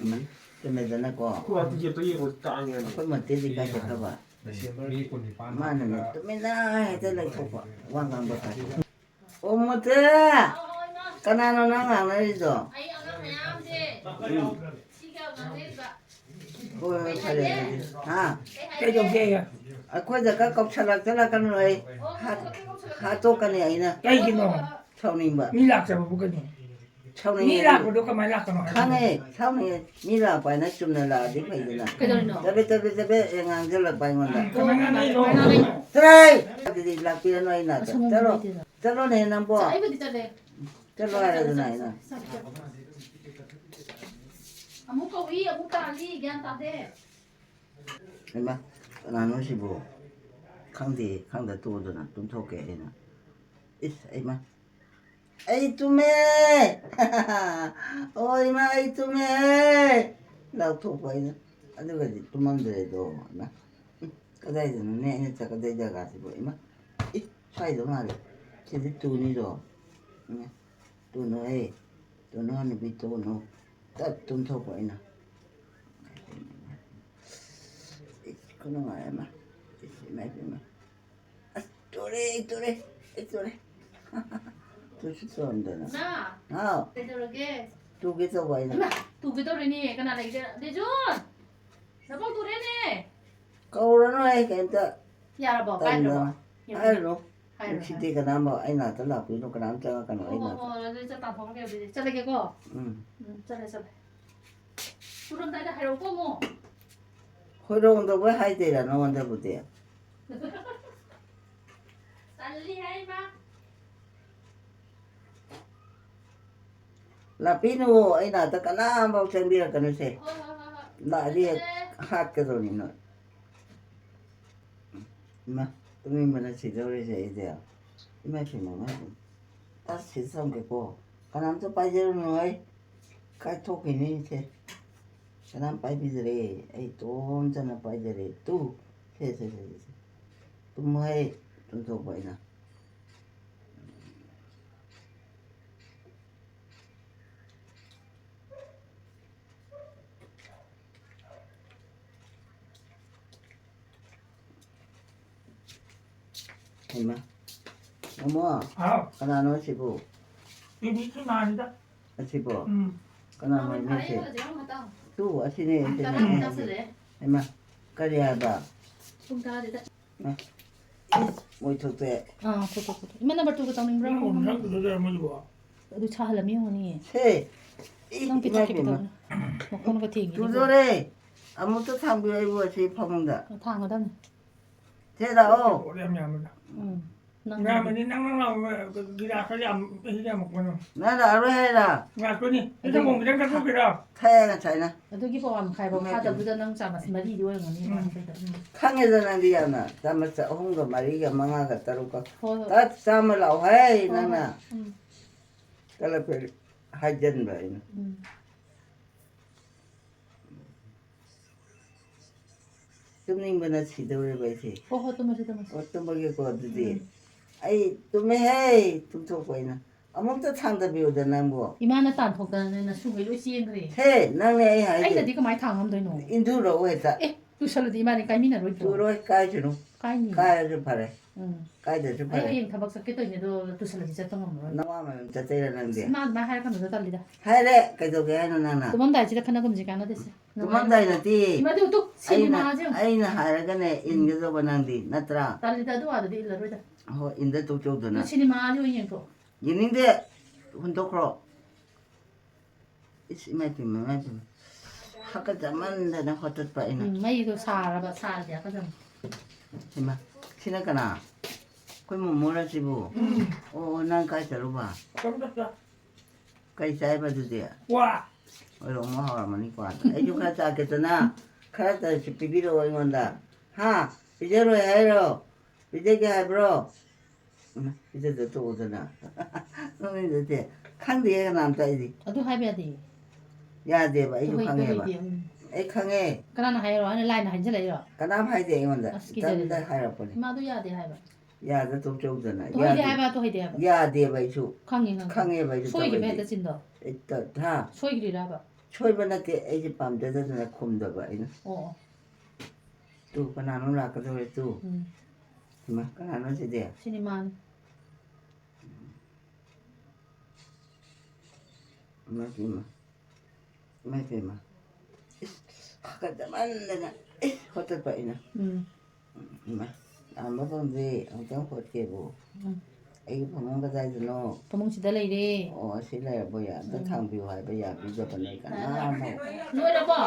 ꯎꯝ, ꯆꯨꯝꯃꯦꯗꯅꯀꯣ꯫ ꯑꯩꯈꯣꯏ ꯕꯥꯗꯤ ꯌꯦꯞꯇ ꯌꯦꯡꯉꯣ, ꯇꯥꯡꯉꯦ꯫ ꯑꯩꯈꯣꯏ ꯃꯣꯟꯇꯦꯗꯤ ꯀꯥꯏ ꯆꯠꯈ꯭ꯔꯕ? ꯗꯤꯁꯦꯝꯕꯔꯒꯤ ꯀꯨꯟꯅꯤꯄꯥꯟ ꯃꯥꯅꯅꯦ ꯇꯨꯃꯤꯟꯅ ꯍꯦꯛꯇ ꯂꯩꯊꯣꯛꯄ, ꯋꯥ ꯉꯥꯡꯕ ꯀꯥꯏꯗꯦ꯫ ꯑꯣ, ꯃꯣꯟꯇꯦ! ꯀꯅꯥꯅꯣ ꯅꯪ ꯉꯥꯡꯅꯔꯤꯗꯣ? ꯑꯩ ꯑꯉꯥꯡ ꯃꯌꯥꯝꯁꯦ ꯎꯝ꯫ ꯁꯤꯒ ꯉꯥꯡꯅꯔꯤꯕ꯫ ꯍꯣꯏ, ꯍꯣꯏ, ꯐꯔꯦ ꯑꯗꯨꯗꯤ꯫ ꯍꯥ? ꯀꯩꯗꯧꯒꯦ? ꯑꯩꯈꯣꯏꯗ ꯈꯔ ꯀꯧꯁꯜꯂꯛꯇꯅ ꯀꯩꯅꯣ ꯑꯩ ꯍꯥꯠ-, ꯍꯥꯠꯇꯣꯛꯀꯅꯤ ꯑꯩꯅ꯫ ꯀꯩꯒꯤꯅꯣ? ꯁꯥꯎꯅꯤꯡꯕ꯫ ꯃꯤ ꯂꯥꯛꯆꯕꯕꯨ ꯀꯩꯅꯣ? ꯁꯥꯎꯅꯤꯡꯉꯦ꯫ ꯃꯤ ꯂꯥꯛꯄꯗꯣ ꯀꯃꯥꯏꯅ ꯂꯥꯛꯀꯅꯣ ꯍꯥꯏꯕꯅꯣ? ꯈꯪꯉꯦ, ꯁꯥꯎꯅꯤꯡꯉꯦ꯫ ꯃꯤ ꯂꯥꯛꯄ ꯍꯥꯏꯅ ꯆꯨꯝꯅ ꯂꯥꯛꯑꯗꯤ ꯐꯩꯗꯅ꯫ ꯀꯩꯗꯧꯔꯤꯅꯣ? ꯆꯕꯦꯠ ꯆꯕꯦꯠ ꯆꯕꯦꯠ ꯉꯥꯡꯁꯤꯜꯂꯛꯄ ꯑꯩꯉꯣꯟꯗ꯫ ꯀꯃꯥꯏꯅ ꯉꯥꯡꯅꯩꯅꯣ? ꯆꯠꯂꯣꯍꯦ! ꯑꯗꯨꯗꯤ ꯂꯥꯛꯄꯤꯔꯅꯨ ꯑꯩ ꯅꯥꯛꯇ꯫ ꯆꯠꯂꯣ꯫ ꯆꯠꯂꯣꯅꯦ ꯅꯪꯕꯣ꯫ ꯑꯩꯕꯨꯗꯤ ꯆꯠꯂꯦ꯫ ꯆꯠꯂꯣ ꯍꯥꯏꯔꯦꯗꯅ ꯑꯩꯅ꯫ ꯑꯃꯨꯛ ꯀꯧꯏ, ꯑꯃꯨꯛ ꯇꯥꯜꯂꯤ, ꯒ꯭ꯌꯥꯟ ꯇꯥꯗꯦ꯫ ꯍꯩꯃꯥ, ꯀꯅꯥꯅꯣ ꯁꯤꯕꯨ? ꯈꯪꯗꯦ, ꯈꯪꯗ ꯇꯣꯛꯑꯣꯗꯅ ꯇꯨꯝꯊꯣꯛꯀꯦ ꯑꯩꯅ꯫ ꯏꯁ, ꯍꯩꯃꯥ꯫ ꯑꯩ ꯇꯨꯝꯃꯦ! ꯑꯣ ꯏꯃꯥ, ꯑꯩ ꯇꯨꯝꯃꯦ! ꯂꯥꯎꯊꯣꯛꯄ ꯑꯩꯅ꯫ ꯑꯗꯨꯒꯗꯤ ꯇꯨꯝꯃꯝꯗ꯭ꯔꯦꯗꯣ꯫ ꯏꯃꯥ, ꯎꯝ, ꯀꯗꯥꯏꯗꯅꯣꯅꯦ ꯑꯩꯅ ꯆꯠꯀꯗꯣꯏ ꯖꯒꯥꯁꯤꯕꯣ? ꯏꯃꯥ, ꯏ, ꯁ꯭ꯋꯥꯏꯗ ꯃꯥꯜꯂꯦ꯫ ꯁꯤꯗꯤ ꯇꯨꯅꯤꯗꯣ꯫ ꯏꯃꯥ, ꯇꯨꯅꯨ, ꯑꯦ, ꯇꯨꯅꯨ ꯍꯅꯨꯕꯤ, ꯇꯨꯅꯨ꯫ ꯇꯞ ꯇꯨꯝꯊꯣꯛꯄ ꯑꯩꯅ꯫ ꯏꯁ, ꯈꯨꯅꯨꯡꯉꯥꯏ ꯑꯃ꯫ ꯏꯁ, ꯏꯃꯥ, ꯏꯃꯥ꯫ ꯑꯁ, ꯇꯨꯔꯦ, ꯇꯨꯔꯦ, ꯑꯩ ꯇꯨꯔꯦ꯫ ꯇꯨꯁꯨ ꯇꯨꯔꯝꯗꯅ꯫ ꯅꯥ, ꯍꯥꯎ꯫ ꯀꯩꯗꯧꯔꯒꯦ? ꯇꯨꯒꯦ ꯇꯧꯕ ꯑꯩꯅ꯫ ꯏꯃꯥ, ꯇꯨꯒꯦ ꯇꯧꯔꯤꯅꯦ꯫ ꯀꯅꯥ ꯂꯩꯒꯦ? ꯗꯦꯖꯣꯟ! ꯅꯕꯣꯛ ꯇꯨꯔꯦꯅꯦ! ꯀꯧꯔꯅꯨ ꯑꯩ ꯀꯩꯝꯇ꯫ ꯌꯥꯔꯕꯣ? ꯇꯟꯗꯅ꯫ ꯀꯥꯏꯗ꯭ꯔꯕꯣ? ꯍꯥꯏꯔꯨꯅꯨ꯫ ꯍꯥꯏꯔꯨꯅꯨ, ꯅꯨꯡꯁꯤꯗꯦ ꯍꯥꯏꯔꯨꯅꯨ꯫ ꯀꯅꯥꯝꯕ ꯑꯩ ꯅꯥꯛꯇ ꯂꯥꯛꯄꯤꯅꯨ, ꯀꯅꯥꯝ ꯆꯪꯉꯛꯀꯅꯨ ꯑꯩ ꯍꯣ, ꯍꯣ, ꯅꯥꯛꯇ꯫ ꯍꯣ, ꯑꯗꯨ ꯆꯠ ꯇꯥꯟꯊꯣꯛꯑꯝꯒꯦ ꯑꯗꯨꯗꯤ꯫ ꯆꯠꯂꯒꯦꯀꯣ? ꯎꯝ꯫ ꯎꯝ, ꯆꯠꯂꯦ, ꯆꯠꯂꯦ꯫ ꯇꯨꯔꯝꯗꯥꯏꯗ ꯍꯥꯏꯔꯛꯎꯀꯣ ꯑꯃꯨꯛ꯫ ꯍꯣꯏꯔꯣꯡꯗꯧꯕꯩ ꯍꯥꯏꯗꯣꯏꯔꯥ ꯅꯉꯣꯟꯗꯕꯨꯗꯤ? ꯇꯜꯂꯤ ꯍꯥꯏ ꯃꯥ꯫ ꯂꯥꯛꯄꯤꯅꯨ, ꯑꯩ ꯅꯥꯛꯇ ꯀꯅꯥꯝꯐꯥꯎ ꯆꯪꯕꯤꯔꯛꯀꯅꯨꯁꯦ꯫ ꯍꯣꯏ, ꯍꯣꯏ, ꯍꯣꯏ, ꯍꯣꯏ꯫ ꯂꯥꯛꯑꯗꯤ ꯍꯦꯛ ꯆꯠꯂꯦ꯫ ꯍꯥꯠꯀꯗꯧꯅꯤ ꯅꯣꯏ꯫ ꯏꯃꯥ, ꯇꯨꯝꯅꯤꯡꯕꯅ ꯁꯤꯗꯧꯔꯦꯁꯦ ꯑꯩꯗꯤ꯫ ꯏꯃꯥ ꯏꯄꯦꯝꯃ, ꯏꯃꯥ ꯏꯄꯦꯝꯃ꯫ ꯑꯁ, ꯁꯤꯗ ꯊꯝꯒꯦꯀꯣ꯫ ꯀꯅꯥꯝꯇ ꯄꯥꯏꯖꯔꯨꯅꯨ ꯍꯩ꯫ ꯀꯥꯏꯊꯣꯛꯈꯤꯅꯤ ꯁꯦ꯫ ꯀꯅꯥꯝ ꯄꯥꯏꯕꯤꯗꯔꯦ꯫ ꯑꯩ ꯏꯇꯣꯝꯇꯅ ꯄꯥꯏꯖꯔꯦ꯫ ꯇꯨ꯫ ꯁꯦ, ꯁꯦ, ꯁꯦ, ꯁꯦ, ꯁꯦ꯫ ꯇꯨꯝꯃꯣ ꯍꯩ꯫ ꯇꯨꯝꯊꯣꯛꯄ ꯑꯩꯅ꯫ ꯍꯩꯃꯥ꯫ ꯃꯃꯣ꯫ ꯍꯥꯎ꯫ ꯀꯅꯥꯅꯣ ꯁꯤꯕꯨ? ꯁꯤꯗꯤ ꯏꯃꯥꯅꯤꯗ꯫ ꯑꯁꯤꯕꯣ? ꯎꯝ꯫ ꯀꯅꯥꯅꯣ ꯃꯥꯃꯤ ꯏꯃꯥꯁꯦ? ꯐꯥꯔꯦ, ꯍꯧꯖꯤꯛ ꯑꯃꯨꯛ ꯃꯇꯥꯡ꯫ ꯇꯨ, ꯑꯁꯤꯅꯦ, ꯄꯨꯡ ꯑꯁꯤꯅꯦ꯫ ꯇꯔꯥꯃꯨꯛ ꯇꯥꯁꯜꯂꯛꯑꯦ꯫ ꯍꯩꯃꯥ, ꯀꯔꯤ ꯍꯥꯏꯕ? ꯄꯨꯡ ꯇꯔꯥꯗꯤ ꯇꯥ- ꯑ, ꯏꯁ, ꯃꯣꯏ ꯊꯣꯛꯇꯦ꯫ ꯑꯥ, ꯊꯣꯛ, ꯊꯣꯛ, ꯊꯣꯛ꯫ ꯏꯃꯥ, ꯅꯝꯕꯔ ꯇꯨꯒ ꯇꯧꯅꯤꯡꯕ꯭ꯔꯣ? ꯅꯪ ꯑꯃꯨꯛ ꯅꯪ ꯇꯨꯗꯣꯏꯔꯣ ꯃꯣꯏꯗꯨꯕꯣ? ꯑꯗꯨ ꯁꯥꯍꯜꯂꯝꯃꯤ ꯌꯦꯡꯉꯨꯅꯦ꯫ ꯁꯦ, ꯏ, ꯅꯪ ꯄꯤꯊꯛꯀꯦ, ꯏꯃꯥ ꯏꯄꯦꯝꯃ꯫ ꯄꯤꯊꯛꯀꯦ꯫ ꯃꯈꯣꯡꯅꯒ ꯊꯦꯡꯉꯤꯅꯦ꯫ ꯇꯨꯗꯣꯔꯦ꯫ ꯑꯃꯨꯛꯇ ꯊꯥꯡꯕꯤꯌꯨ ꯑꯩꯕꯨ ꯑꯁꯤ ꯐꯃꯨꯡꯗ꯫ ꯊꯥꯡꯒꯗꯕꯅꯤ꯫ ꯁꯦ, ꯂꯥꯛꯑꯣ꯫ ꯄꯣꯠ ꯌꯥꯝ ꯌꯥꯝꯃꯤꯗ꯫ ꯎꯝ꯫ ꯅꯪ ꯌꯥꯝꯕꯅꯤ, ꯅꯪ ꯅꯪ ꯂꯥꯎꯕ ꯒꯤꯂꯥꯁ ꯈꯔ ꯌꯥꯝ ꯍꯩ ꯌꯥꯝꯃꯛꯄꯅꯣ꯫ ꯅꯪ ꯂꯥꯛꯑꯔꯣꯏ ꯍꯥꯏꯔ? ꯂꯥꯛꯇꯣꯏꯅꯤ꯫ ꯁꯤ ꯑꯗꯨ ꯁꯪꯒꯣꯝ ꯈꯤꯇꯪ ꯊꯛꯇꯣꯛꯄꯤꯔꯣ? ꯊꯛꯑꯦ ꯉꯁꯥꯏꯅ꯫ ꯑꯗꯨꯒꯤ ꯄꯋꯥ ꯃꯈꯥꯏꯐꯥꯎ ꯎꯝ꯫ ꯐꯥꯗꯕꯗꯨꯗ ꯅꯪ ꯆꯥꯃꯁ ꯃꯔꯤꯗꯤ ꯑꯣꯏꯔꯝꯒꯅꯤ ꯎꯝ꯫ ꯃꯥꯡꯗꯣꯏꯗꯣ꯫ ꯎꯝ꯫ ꯈꯪꯉꯦꯗ ꯅꯪꯗꯤ ꯌꯥꯝꯅ꯫ ꯆꯥꯃꯁ ꯑꯍꯨꯝꯒ ꯃꯔꯤꯒ ꯃꯉꯥꯒ ꯇꯔꯨꯛꯀ꯫ ꯍꯣꯏ, ꯍꯣꯏ꯫ ꯇꯠ ꯆꯥꯝꯃ ꯂꯥꯛꯑꯣ ꯍꯦ ꯍꯣꯏ, ꯅꯪꯅ꯫ ꯍꯣꯏ꯫ ꯎꯝ꯫ ꯀꯂꯛꯄ ꯍꯥꯏꯖꯟꯕ ꯑꯩꯅ꯫ ꯎꯝ꯫ ꯇꯨꯝꯅꯤꯡꯕꯅ ꯁꯤꯗꯧꯔꯦꯕ ꯑꯩꯁꯦ꯫ ꯍꯣ ꯍꯣ, ꯇꯨꯝꯃꯁꯤ ꯇꯨꯝꯃꯁꯤ꯫ ꯑꯣ, ꯇꯨꯝꯃꯒꯦꯀꯣ ꯑꯗꯨꯗꯤ꯫ ꯎꯝ꯫ ꯑꯩ ꯇꯨꯝꯃꯦꯍꯦ, ꯇꯨꯝꯊꯣꯛꯄ ꯑꯩꯅ꯫ ꯑꯃꯨꯛꯇ ꯊꯥꯡꯗꯕꯤꯌꯨꯗ ꯅꯪꯕꯨ꯫ ꯏꯃꯥꯅ ꯇꯥꯟꯊꯣꯛꯇꯅ ꯅꯁꯨꯒꯩ ꯂꯣꯏ ꯆꯦꯟꯈ꯭ꯔꯦ꯫ ꯍꯦ, ꯅꯪꯅꯦ ꯑꯩ ꯍꯥꯏꯁꯦ꯫ ꯑꯩꯅꯗꯤ ꯀꯃꯥꯏꯅ ꯊꯥꯡ ꯉꯝꯗꯣꯏꯅꯣ? ꯏꯟꯊꯨꯔꯛꯑꯣ ꯍꯦꯛꯇ꯫ ꯑꯦ, ꯇꯨꯁꯜꯂꯗꯤ ꯏꯃꯥꯅꯤ ꯀꯥꯏꯃꯤꯟꯅꯔꯣꯏꯗ꯭ꯔꯣ? ꯇꯨꯔꯣꯏ, ꯀꯥꯏꯁꯅꯨ꯫ ꯀꯥꯏꯅꯤ꯫ ꯀꯥꯏꯔꯁꯨ ꯐꯔꯦ꯫ ꯎꯝ꯫ ꯀꯥꯏꯗ꯭ꯔꯁꯨ ꯑꯩ ꯐꯔꯦ꯫ ꯍꯌꯦꯡ ꯊꯕꯛ ꯆꯠꯀꯦ ꯇꯧꯔꯤꯅꯦ, ꯑꯗꯣ ꯇꯨꯁꯜꯂꯗꯤ ꯆꯠꯄ ꯉꯝꯃꯔꯣꯏ꯫ ꯅꯋꯥ ꯃꯌꯥꯝ ꯆꯠꯇꯩꯔ ꯅꯪꯗꯤ? ꯏꯃꯥ ꯑꯗꯨꯃꯥꯏꯅ ꯍꯥꯏꯔꯛꯀꯅꯨꯗ, ꯇꯜꯂꯤꯗ꯫ ꯍꯥꯏꯔꯦ, ꯀꯩꯗꯧꯒꯦ ꯍꯥꯏꯅꯣ ꯅꯪꯅ? ꯇꯨꯝꯃꯝꯗꯥꯏꯁꯤꯗ ꯈꯠꯅꯒꯨꯝꯁꯤ ꯀꯥꯟꯅꯗꯦꯁꯦ꯫ ꯇꯨꯝꯃꯝꯗꯥꯏ ꯅꯠꯇꯦ꯫ ꯏꯃꯥꯗꯤ ꯎꯇꯨ, ꯁꯤꯅꯤ ꯑꯩꯅ, ꯃꯥꯁꯦ ꯌꯦꯡꯉꯨ꯫ ꯑꯩꯅ ꯍꯥꯏꯔꯒꯅꯦ ꯏꯟꯒꯗꯧꯕ ꯅꯪꯗꯤ, ꯅꯠꯇ꯭ꯔꯥ? ꯇꯜꯂꯤꯗ, ꯑꯗꯨ ꯑꯥꯗꯗꯤ ꯏꯜꯂꯔꯣꯏꯗ꯫ ꯍꯣꯏ, ꯏꯟꯗ ꯇꯣꯛꯆꯧꯗꯅ꯫ ꯑꯗꯨ ꯁꯤꯅꯦꯃꯥꯁꯦ ꯑꯣꯏꯅ ꯌꯦꯡꯊꯣꯛ꯫ ꯌꯦꯡꯅꯤꯡꯗꯦ, ꯍꯨꯟꯗꯣꯛꯈ꯭ꯔꯣ꯫ ꯏꯁ, ꯏꯃꯥꯏ ꯄꯦꯝꯃ, ꯏꯃꯥꯏ ꯄꯦꯝꯃ꯫ ꯍꯥꯀꯠꯆꯃꯟꯗꯅ ꯍꯣꯇꯠꯄ ꯑꯩꯅ꯫ ꯎꯝ, ꯃꯩꯗꯣ ꯁꯥꯔꯕ, ꯁꯥꯔꯗꯤ ꯍꯥꯀꯠꯆꯅꯤ꯫ ꯍꯩꯃꯥ, ꯁꯤꯅ ꯀꯅꯥ? ꯑꯩꯈꯣꯏ ꯃꯣꯃꯣꯔ ꯁꯤꯕꯨ? ꯑꯣ, ꯑꯣ, ꯅꯪ ꯀꯥꯏ ꯆꯠꯂꯨꯕ? ꯀꯩ ꯆꯥꯏꯕ ꯑꯗꯨꯗꯤ? ꯀ꯭ꯋꯥ꯫ ꯑꯣꯏꯔꯣꯃꯣ ꯍꯧꯔꯝꯃꯅꯤꯀꯣ꯫ ꯑꯩꯁꯨ ꯈꯔ ꯆꯥꯒꯦꯗꯅ, ꯈꯔꯇꯁꯨ ꯄꯤꯕꯤꯔꯛꯑꯣ ꯑꯩꯉꯣꯟꯗ꯫ ꯍꯥ? ꯄꯤꯖꯔꯣꯏ ꯍꯥꯏꯔꯣ? ꯄꯤꯖꯒꯦ ꯍꯥꯏꯕ꯭ꯔꯣ? ꯎꯝ, ꯄꯤꯖꯗ ꯇꯣꯛꯎꯗꯅ꯫ ꯅꯣꯛꯅꯤꯡꯗꯗꯤ꯫ ꯈꯪꯗꯦ ꯀꯅꯥꯝꯇ ꯑꯩꯗꯤ꯫ ꯑꯗꯨ ꯍꯥꯏꯕ ꯌꯥꯗꯦ꯫ ꯌꯥꯗꯦꯕ, ꯑꯩꯁꯨ ꯇꯨꯍꯩ, ꯈꯪꯉꯦꯕ꯫ ꯇꯨꯍꯩꯗꯦ, ꯎꯝ꯫ ꯑꯩ ꯈꯪꯉꯦ꯫ ꯀꯅꯥꯅ ꯍꯥꯏꯔꯣ? ꯑꯩꯅ ꯂꯥꯏꯅ ꯍꯥꯏꯖꯜꯂꯛꯏꯔꯣ? ꯀꯅꯥꯝ ꯍꯥꯏꯗꯦ ꯑꯩꯉꯣꯟꯗ꯫ ꯑꯁ, ꯀꯤꯖꯔꯦ꯫ ꯏꯊꯟꯇ ꯍꯥꯏꯔꯛꯄꯅꯦ꯫ ꯏꯃꯥꯗꯣ ꯌꯥꯗꯦ ꯍꯥꯏꯕ꯫ ꯌꯥꯗ ꯇꯣꯛꯆꯧꯗꯅ꯫ ꯇꯨꯍꯩꯗꯦ ꯌꯥꯗꯦ꯫ ꯍꯥꯏꯕ, ꯇꯨꯍꯩꯗꯦ ꯍꯥꯏꯕ꯫ ꯌꯥꯗꯦꯕ ꯑꯩꯁꯨ꯫ ꯈꯪꯉꯤ, ꯈꯪꯉꯤ꯫ ꯈꯪꯉꯦꯕ ꯑꯩꯁꯨ ꯁꯣꯏꯈꯤꯕ ꯇꯧꯔꯤꯁꯦ꯫ ꯍꯦꯛꯇ ꯆꯤꯟꯗꯣ꯫ ꯍꯦꯛꯇ, ꯍꯥ? ꯁꯣꯏꯈ꯭ꯔꯤꯔꯕ? ꯁꯣꯏꯕ ꯅꯠꯇꯦ, ꯑꯩꯁꯦ ꯄꯥꯝꯖꯗꯗꯅ ꯈꯨꯝꯗꯕ ꯑꯩꯅ꯫ ꯑꯣ, ꯑꯣ꯫ ꯇꯨ, ꯀꯅꯥꯅꯣ ꯂꯥꯛꯀꯗꯧꯔꯦ ꯇꯨ꯫ ꯎꯝ꯫ ꯍꯩꯃꯥ, ꯀꯅꯥꯅꯣ ꯁꯤꯗꯤ? ꯁꯤꯅꯦꯃꯥꯅꯤ꯫ ꯏꯃꯥ ꯄꯦꯝꯃ꯫ ꯏꯃꯥ ꯄꯦꯝꯃ꯫ ꯏꯁ, ꯍꯥꯀꯠꯆꯃꯟꯗꯅ꯫ ꯏꯁ, ꯍꯣꯇꯠꯄ ꯑꯩꯅ꯫ ꯎꯝ꯫ ꯏꯃꯥ, ꯇꯥꯝꯕ ꯄꯥꯝꯖꯩ, ꯑꯃꯨꯛꯇꯪ ꯍꯣꯠꯀꯦꯕꯨ꯫ ꯎꯝ꯫ ꯑꯩꯒꯤ ꯐꯃꯨꯡ ꯀꯗꯥꯏꯗꯅꯣ? ꯐꯃꯨꯡꯁꯤꯗ ꯂꯩꯔꯦ꯫ ꯑꯣ, ꯑꯁꯤ ꯂꯩꯔꯕꯣ? ꯌꯥ, ꯑꯝꯇ ꯎꯝ꯫ ꯊꯥꯡꯕꯤꯌꯨ ꯍꯥꯏꯕ ꯌꯥꯕꯤꯗꯕ ꯅꯣꯏ ꯀꯅꯥ ꯑꯃ꯫ ꯂꯣꯏꯔꯕꯣ?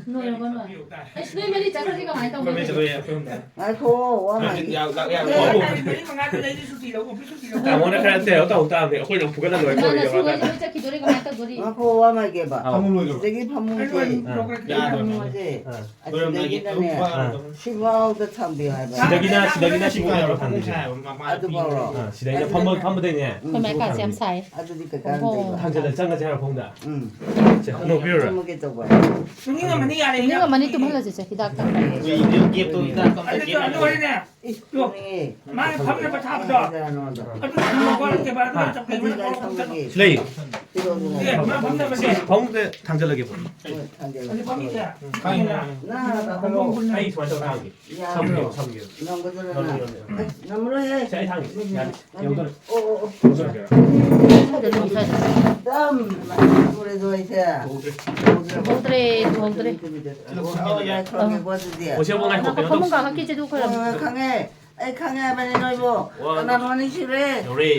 ꯂꯣꯏꯔꯕꯣ ꯅꯣꯏ? ꯑꯁ, ꯅꯣꯏ ꯃꯔꯤ ꯆꯠꯈ꯭ꯔꯗꯤ ꯀꯃꯥꯏꯅ ꯇꯧꯗꯣꯏꯅꯣ? ꯉꯥꯏꯈꯣ, ꯋꯥ ꯃꯥꯒꯤ꯫ ꯌꯥꯎ, ꯂꯥꯛ, ꯌꯥꯎ, ꯍꯦ, ꯌꯥꯎ꯫ ꯃꯔꯤ ꯃꯉꯥꯗꯨꯗ ꯑꯩꯁꯨ ꯁꯨꯇꯤ ꯂꯧ, ꯑꯣꯐꯤꯁ ꯁꯨꯇꯤ ꯂꯧ꯫ ꯇꯥꯃꯣꯅ ꯈꯔ ꯇꯦꯔꯣ ꯇꯧ ꯇꯥꯕꯅꯦ, ꯑꯩꯈꯣꯏꯅ ꯑꯃꯨꯛ ꯐꯨꯒꯠꯂ ꯂꯣꯏꯔꯦ, ꯏꯃꯥ, ꯂꯣꯏꯔꯦ, ꯅꯁꯨ ꯌꯧꯔꯀꯥꯟꯗ꯫ ꯍꯣꯏꯁꯨ ꯂꯣꯏ ꯆꯠꯈꯤꯗꯣꯔꯤ, ꯀꯃꯥꯏꯅ ꯇꯧꯗꯣꯔꯤ? ꯉꯥꯏꯈꯣ, ꯋꯥ ꯃꯥꯒꯦꯕ꯫ ꯑꯥꯎ꯫ ꯁꯤꯗꯒꯤ ꯐꯃꯨꯡꯁꯦ꯫ ꯑꯩ ꯂꯣꯏ ꯂꯧꯈ꯭ꯔꯦ꯫ ꯁꯤꯗꯒꯤ ꯐꯃꯨꯡꯁꯦ꯫ ꯑꯥ꯫ ꯑꯁꯤꯗꯒꯤꯅꯅꯦ꯫ ꯑꯥ꯫ ꯁꯤꯐꯥꯎꯗ ꯊꯝꯕꯤꯌꯨ ꯍꯥꯏꯕ꯫ ꯁꯤꯗꯒꯤꯅ, ꯁꯤꯗꯒꯤꯅ ꯁꯤꯐꯥꯎ ꯌꯧꯔ ꯊꯝꯗꯣꯏꯁꯦ꯫ ꯑꯗꯨꯐꯥꯎꯔꯣ? ꯑꯥ, ꯁꯤꯗꯩꯗ ꯐꯝꯕ, ꯐꯝꯕꯗꯩꯅꯦ꯫ ꯎꯝ꯫ ꯑꯩꯈꯣꯏ ꯃꯥꯏ ꯀꯥꯁꯦ ꯌꯥꯝ ꯁꯥꯏ꯫ ꯑꯗꯨꯗꯤ ꯀꯩꯀꯥꯟꯗꯦꯕ꯫ ꯊꯥꯡꯖꯜꯂ ꯆꯪꯉꯁꯦ ꯍꯥꯏꯔꯣ ꯐꯃꯨꯡꯗ? ꯎꯝ꯫ ꯁꯦ, ꯅꯣꯛꯄꯤꯔꯨꯔꯥ? ꯐꯝꯃꯒꯦ ꯇꯧꯕ꯫ ꯇꯨꯝꯅꯤꯡꯉꯝꯃꯅꯤ꯫ ꯌꯥꯔꯦ, ꯑꯅꯤ ꯉꯝꯃꯅꯤ, ꯇꯨꯝꯍꯜꯂꯁꯤꯁꯦ, ꯍꯤꯗꯥꯛ ꯊꯛꯅꯕ꯫ ꯍꯨꯏꯗꯨ ꯀꯦꯞꯇꯣ ꯍꯤꯗꯥꯛ ꯑꯝꯇ ꯑꯗꯨ ꯀꯦꯞ ꯑꯗꯨ ꯑꯣꯏꯔꯦꯅꯦ꯫ ꯏꯁ, ꯇꯣ, ꯅꯪꯉꯦ꯫ ꯃꯥꯅ ꯐꯝꯅꯕ ꯊꯥꯕꯗꯣ꯫ ꯀꯩꯅꯣꯗꯣ꯫ ꯑꯗꯨ ꯊꯝꯃꯣꯀꯣ, ꯇꯦꯕꯜ ꯑꯗꯨ ꯍꯥ? ꯆꯞ ꯀꯩꯅꯣ ꯑꯗꯨꯗꯤ ꯀꯥꯏ ꯊꯝꯃꯒꯦ? ꯂꯩ꯫ ꯄꯤꯔꯛꯑꯣ ꯑꯗꯨꯅ꯫ ꯑꯦ, ꯃꯥ ꯐꯝꯅꯕꯁꯦ꯫ ꯐꯃꯨꯡꯗ ꯊꯥꯡꯖꯜꯂꯒꯦ, ꯄꯨꯔꯛꯑꯣ꯫ ꯍꯣꯏ, ꯊꯥꯡꯖꯜꯂꯣ꯫ ꯑꯗꯨ ꯐꯝꯃꯤꯁꯦ꯫ ꯎꯝ꯫ ꯈꯪꯉꯦ, ꯈꯪꯉꯦ꯫ ꯅꯪ ꯍꯥꯟꯅ ꯀꯥꯈꯠꯂꯣ꯫ ꯑꯩ ꯁꯨꯃꯥꯏꯅ ꯇꯧꯔ ꯊꯥꯡꯒꯦ꯫ ꯌꯥꯕ꯭ꯔꯣ? ꯁꯝꯒꯦ, ꯁꯝꯒꯦ꯫ ꯉꯝꯒꯗ꯭ꯔꯣ ꯅꯪ? ꯉꯝꯃꯦ, ꯉꯝꯃꯦ꯫ ꯑꯁ, ꯉꯝꯃꯔꯣꯏꯍꯦ꯫ ꯁꯦ, ꯑꯩ ꯊꯥꯡꯒꯦ꯫ ꯌꯥꯅꯤ꯫ ꯌꯧꯗꯣꯔꯦ꯫ ꯑꯣ, ꯑꯣ, ꯑꯣ꯫ ꯌꯧꯗꯣꯔꯦ꯫ ꯇꯝ, ꯇꯨꯔꯦꯗꯣ ꯑꯩꯁꯦ꯫ ꯇꯨꯍꯧꯗ꯭ꯔꯦ꯫ ꯇꯨꯍꯧꯗ꯭ꯔꯦ, ꯇꯨꯍꯧꯗ꯭ꯔꯦ꯫ ꯇꯨꯕꯤꯗꯣ꯫ ꯑꯣ, ꯂꯥꯏ ꯈꯨꯔꯨꯝꯒꯦꯀꯣ ꯑꯗꯨꯗꯤ꯫ ꯑꯣ, ꯁꯤ ꯑꯃꯨꯛ ꯉꯥꯏꯈꯣ, ꯀꯩꯅꯣ ꯐꯃꯨꯡ ꯇꯧꯁꯤ꯫ ꯀꯥꯈꯠꯈꯤꯁꯦ ꯑꯗꯨ ꯈꯔ꯫ ꯍꯣꯏ, ꯍꯣꯏ, ꯈꯪꯉꯦ꯫ ꯑꯩ ꯈꯪꯉꯦ ꯍꯥꯏꯕꯅꯤ ꯅꯣꯏꯕꯨ꯫ ꯋꯥ꯫ ꯀꯅꯥꯅꯣ ꯑꯅꯤ ꯁꯨꯔꯦ? ꯌꯧꯔꯦ꯫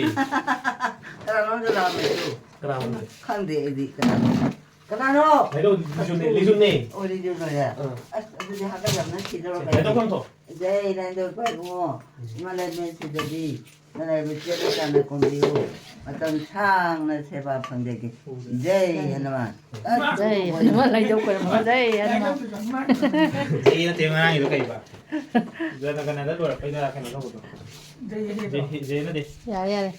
ꯀꯅꯥꯅꯣ ꯑꯝꯇ ꯂꯥꯛꯑꯝꯃꯦ ꯑꯗꯨ? ꯀꯅꯥꯅꯣ? ꯈꯪꯗꯦ ꯑꯩꯗꯤ ꯀꯅꯥꯅꯣ꯫ ꯀꯅꯥꯅꯣ? ꯍꯥꯏꯔꯛꯑꯣ, ꯂꯤꯖꯨꯅꯦ, ꯂꯤꯖꯨꯅꯦ꯫ ꯑꯣ, ꯂꯤꯖꯨꯅꯦ꯫ ꯑꯥ꯫ ꯑꯁ, ꯑꯗꯨꯗꯤ ꯍꯥꯒꯠꯆꯕꯅ ꯁꯤꯗꯧꯔꯦ ꯁꯦ, ꯀꯩꯅꯣ꯫ ꯂꯥꯏꯙꯧ ꯈꯔ ꯊꯣꯛ꯫ ꯖꯩ ꯂꯥꯏꯙꯧ ꯏꯄꯥ ꯏꯕꯨꯡꯉꯣ, ꯎꯝ꯫ ꯏꯃꯥ ꯂꯩꯃꯔꯦꯟ ꯁꯤꯗꯕꯤ, ꯅꯔꯥꯏꯕꯛ ꯆꯦꯠꯅ ꯆꯥꯟꯅ ꯀꯣꯝꯕꯤꯌꯨ, ꯃꯇꯝ ꯁꯥꯡꯅ ꯁꯦꯕꯥ ꯐꯪꯖꯒꯦ꯫ ꯎꯝ꯫ ꯖꯩ ꯍꯅꯨꯃꯥꯟ꯫ ꯑꯁ, ꯖꯩ ꯍꯅꯨꯃꯥꯟ, ꯂꯥꯏꯙꯧ ꯈꯣꯏꯔꯝꯃꯣ, ꯖꯩ ꯍꯅꯨꯃꯥꯟ꯫ ꯖꯩ ꯅꯠꯇꯦ, ꯉꯔꯥꯡꯒꯤꯗꯣ ꯀꯩꯕ? ꯖꯅꯒꯅꯗ ꯂꯣꯏꯔꯛꯄꯩꯗ ꯀꯩꯅꯣ ꯇꯧꯕꯗꯣ꯫ ꯖꯩ, ꯖꯩ ꯅꯠꯇꯦ꯫ ꯌꯥꯔꯦ, ꯌꯥꯔꯦ꯫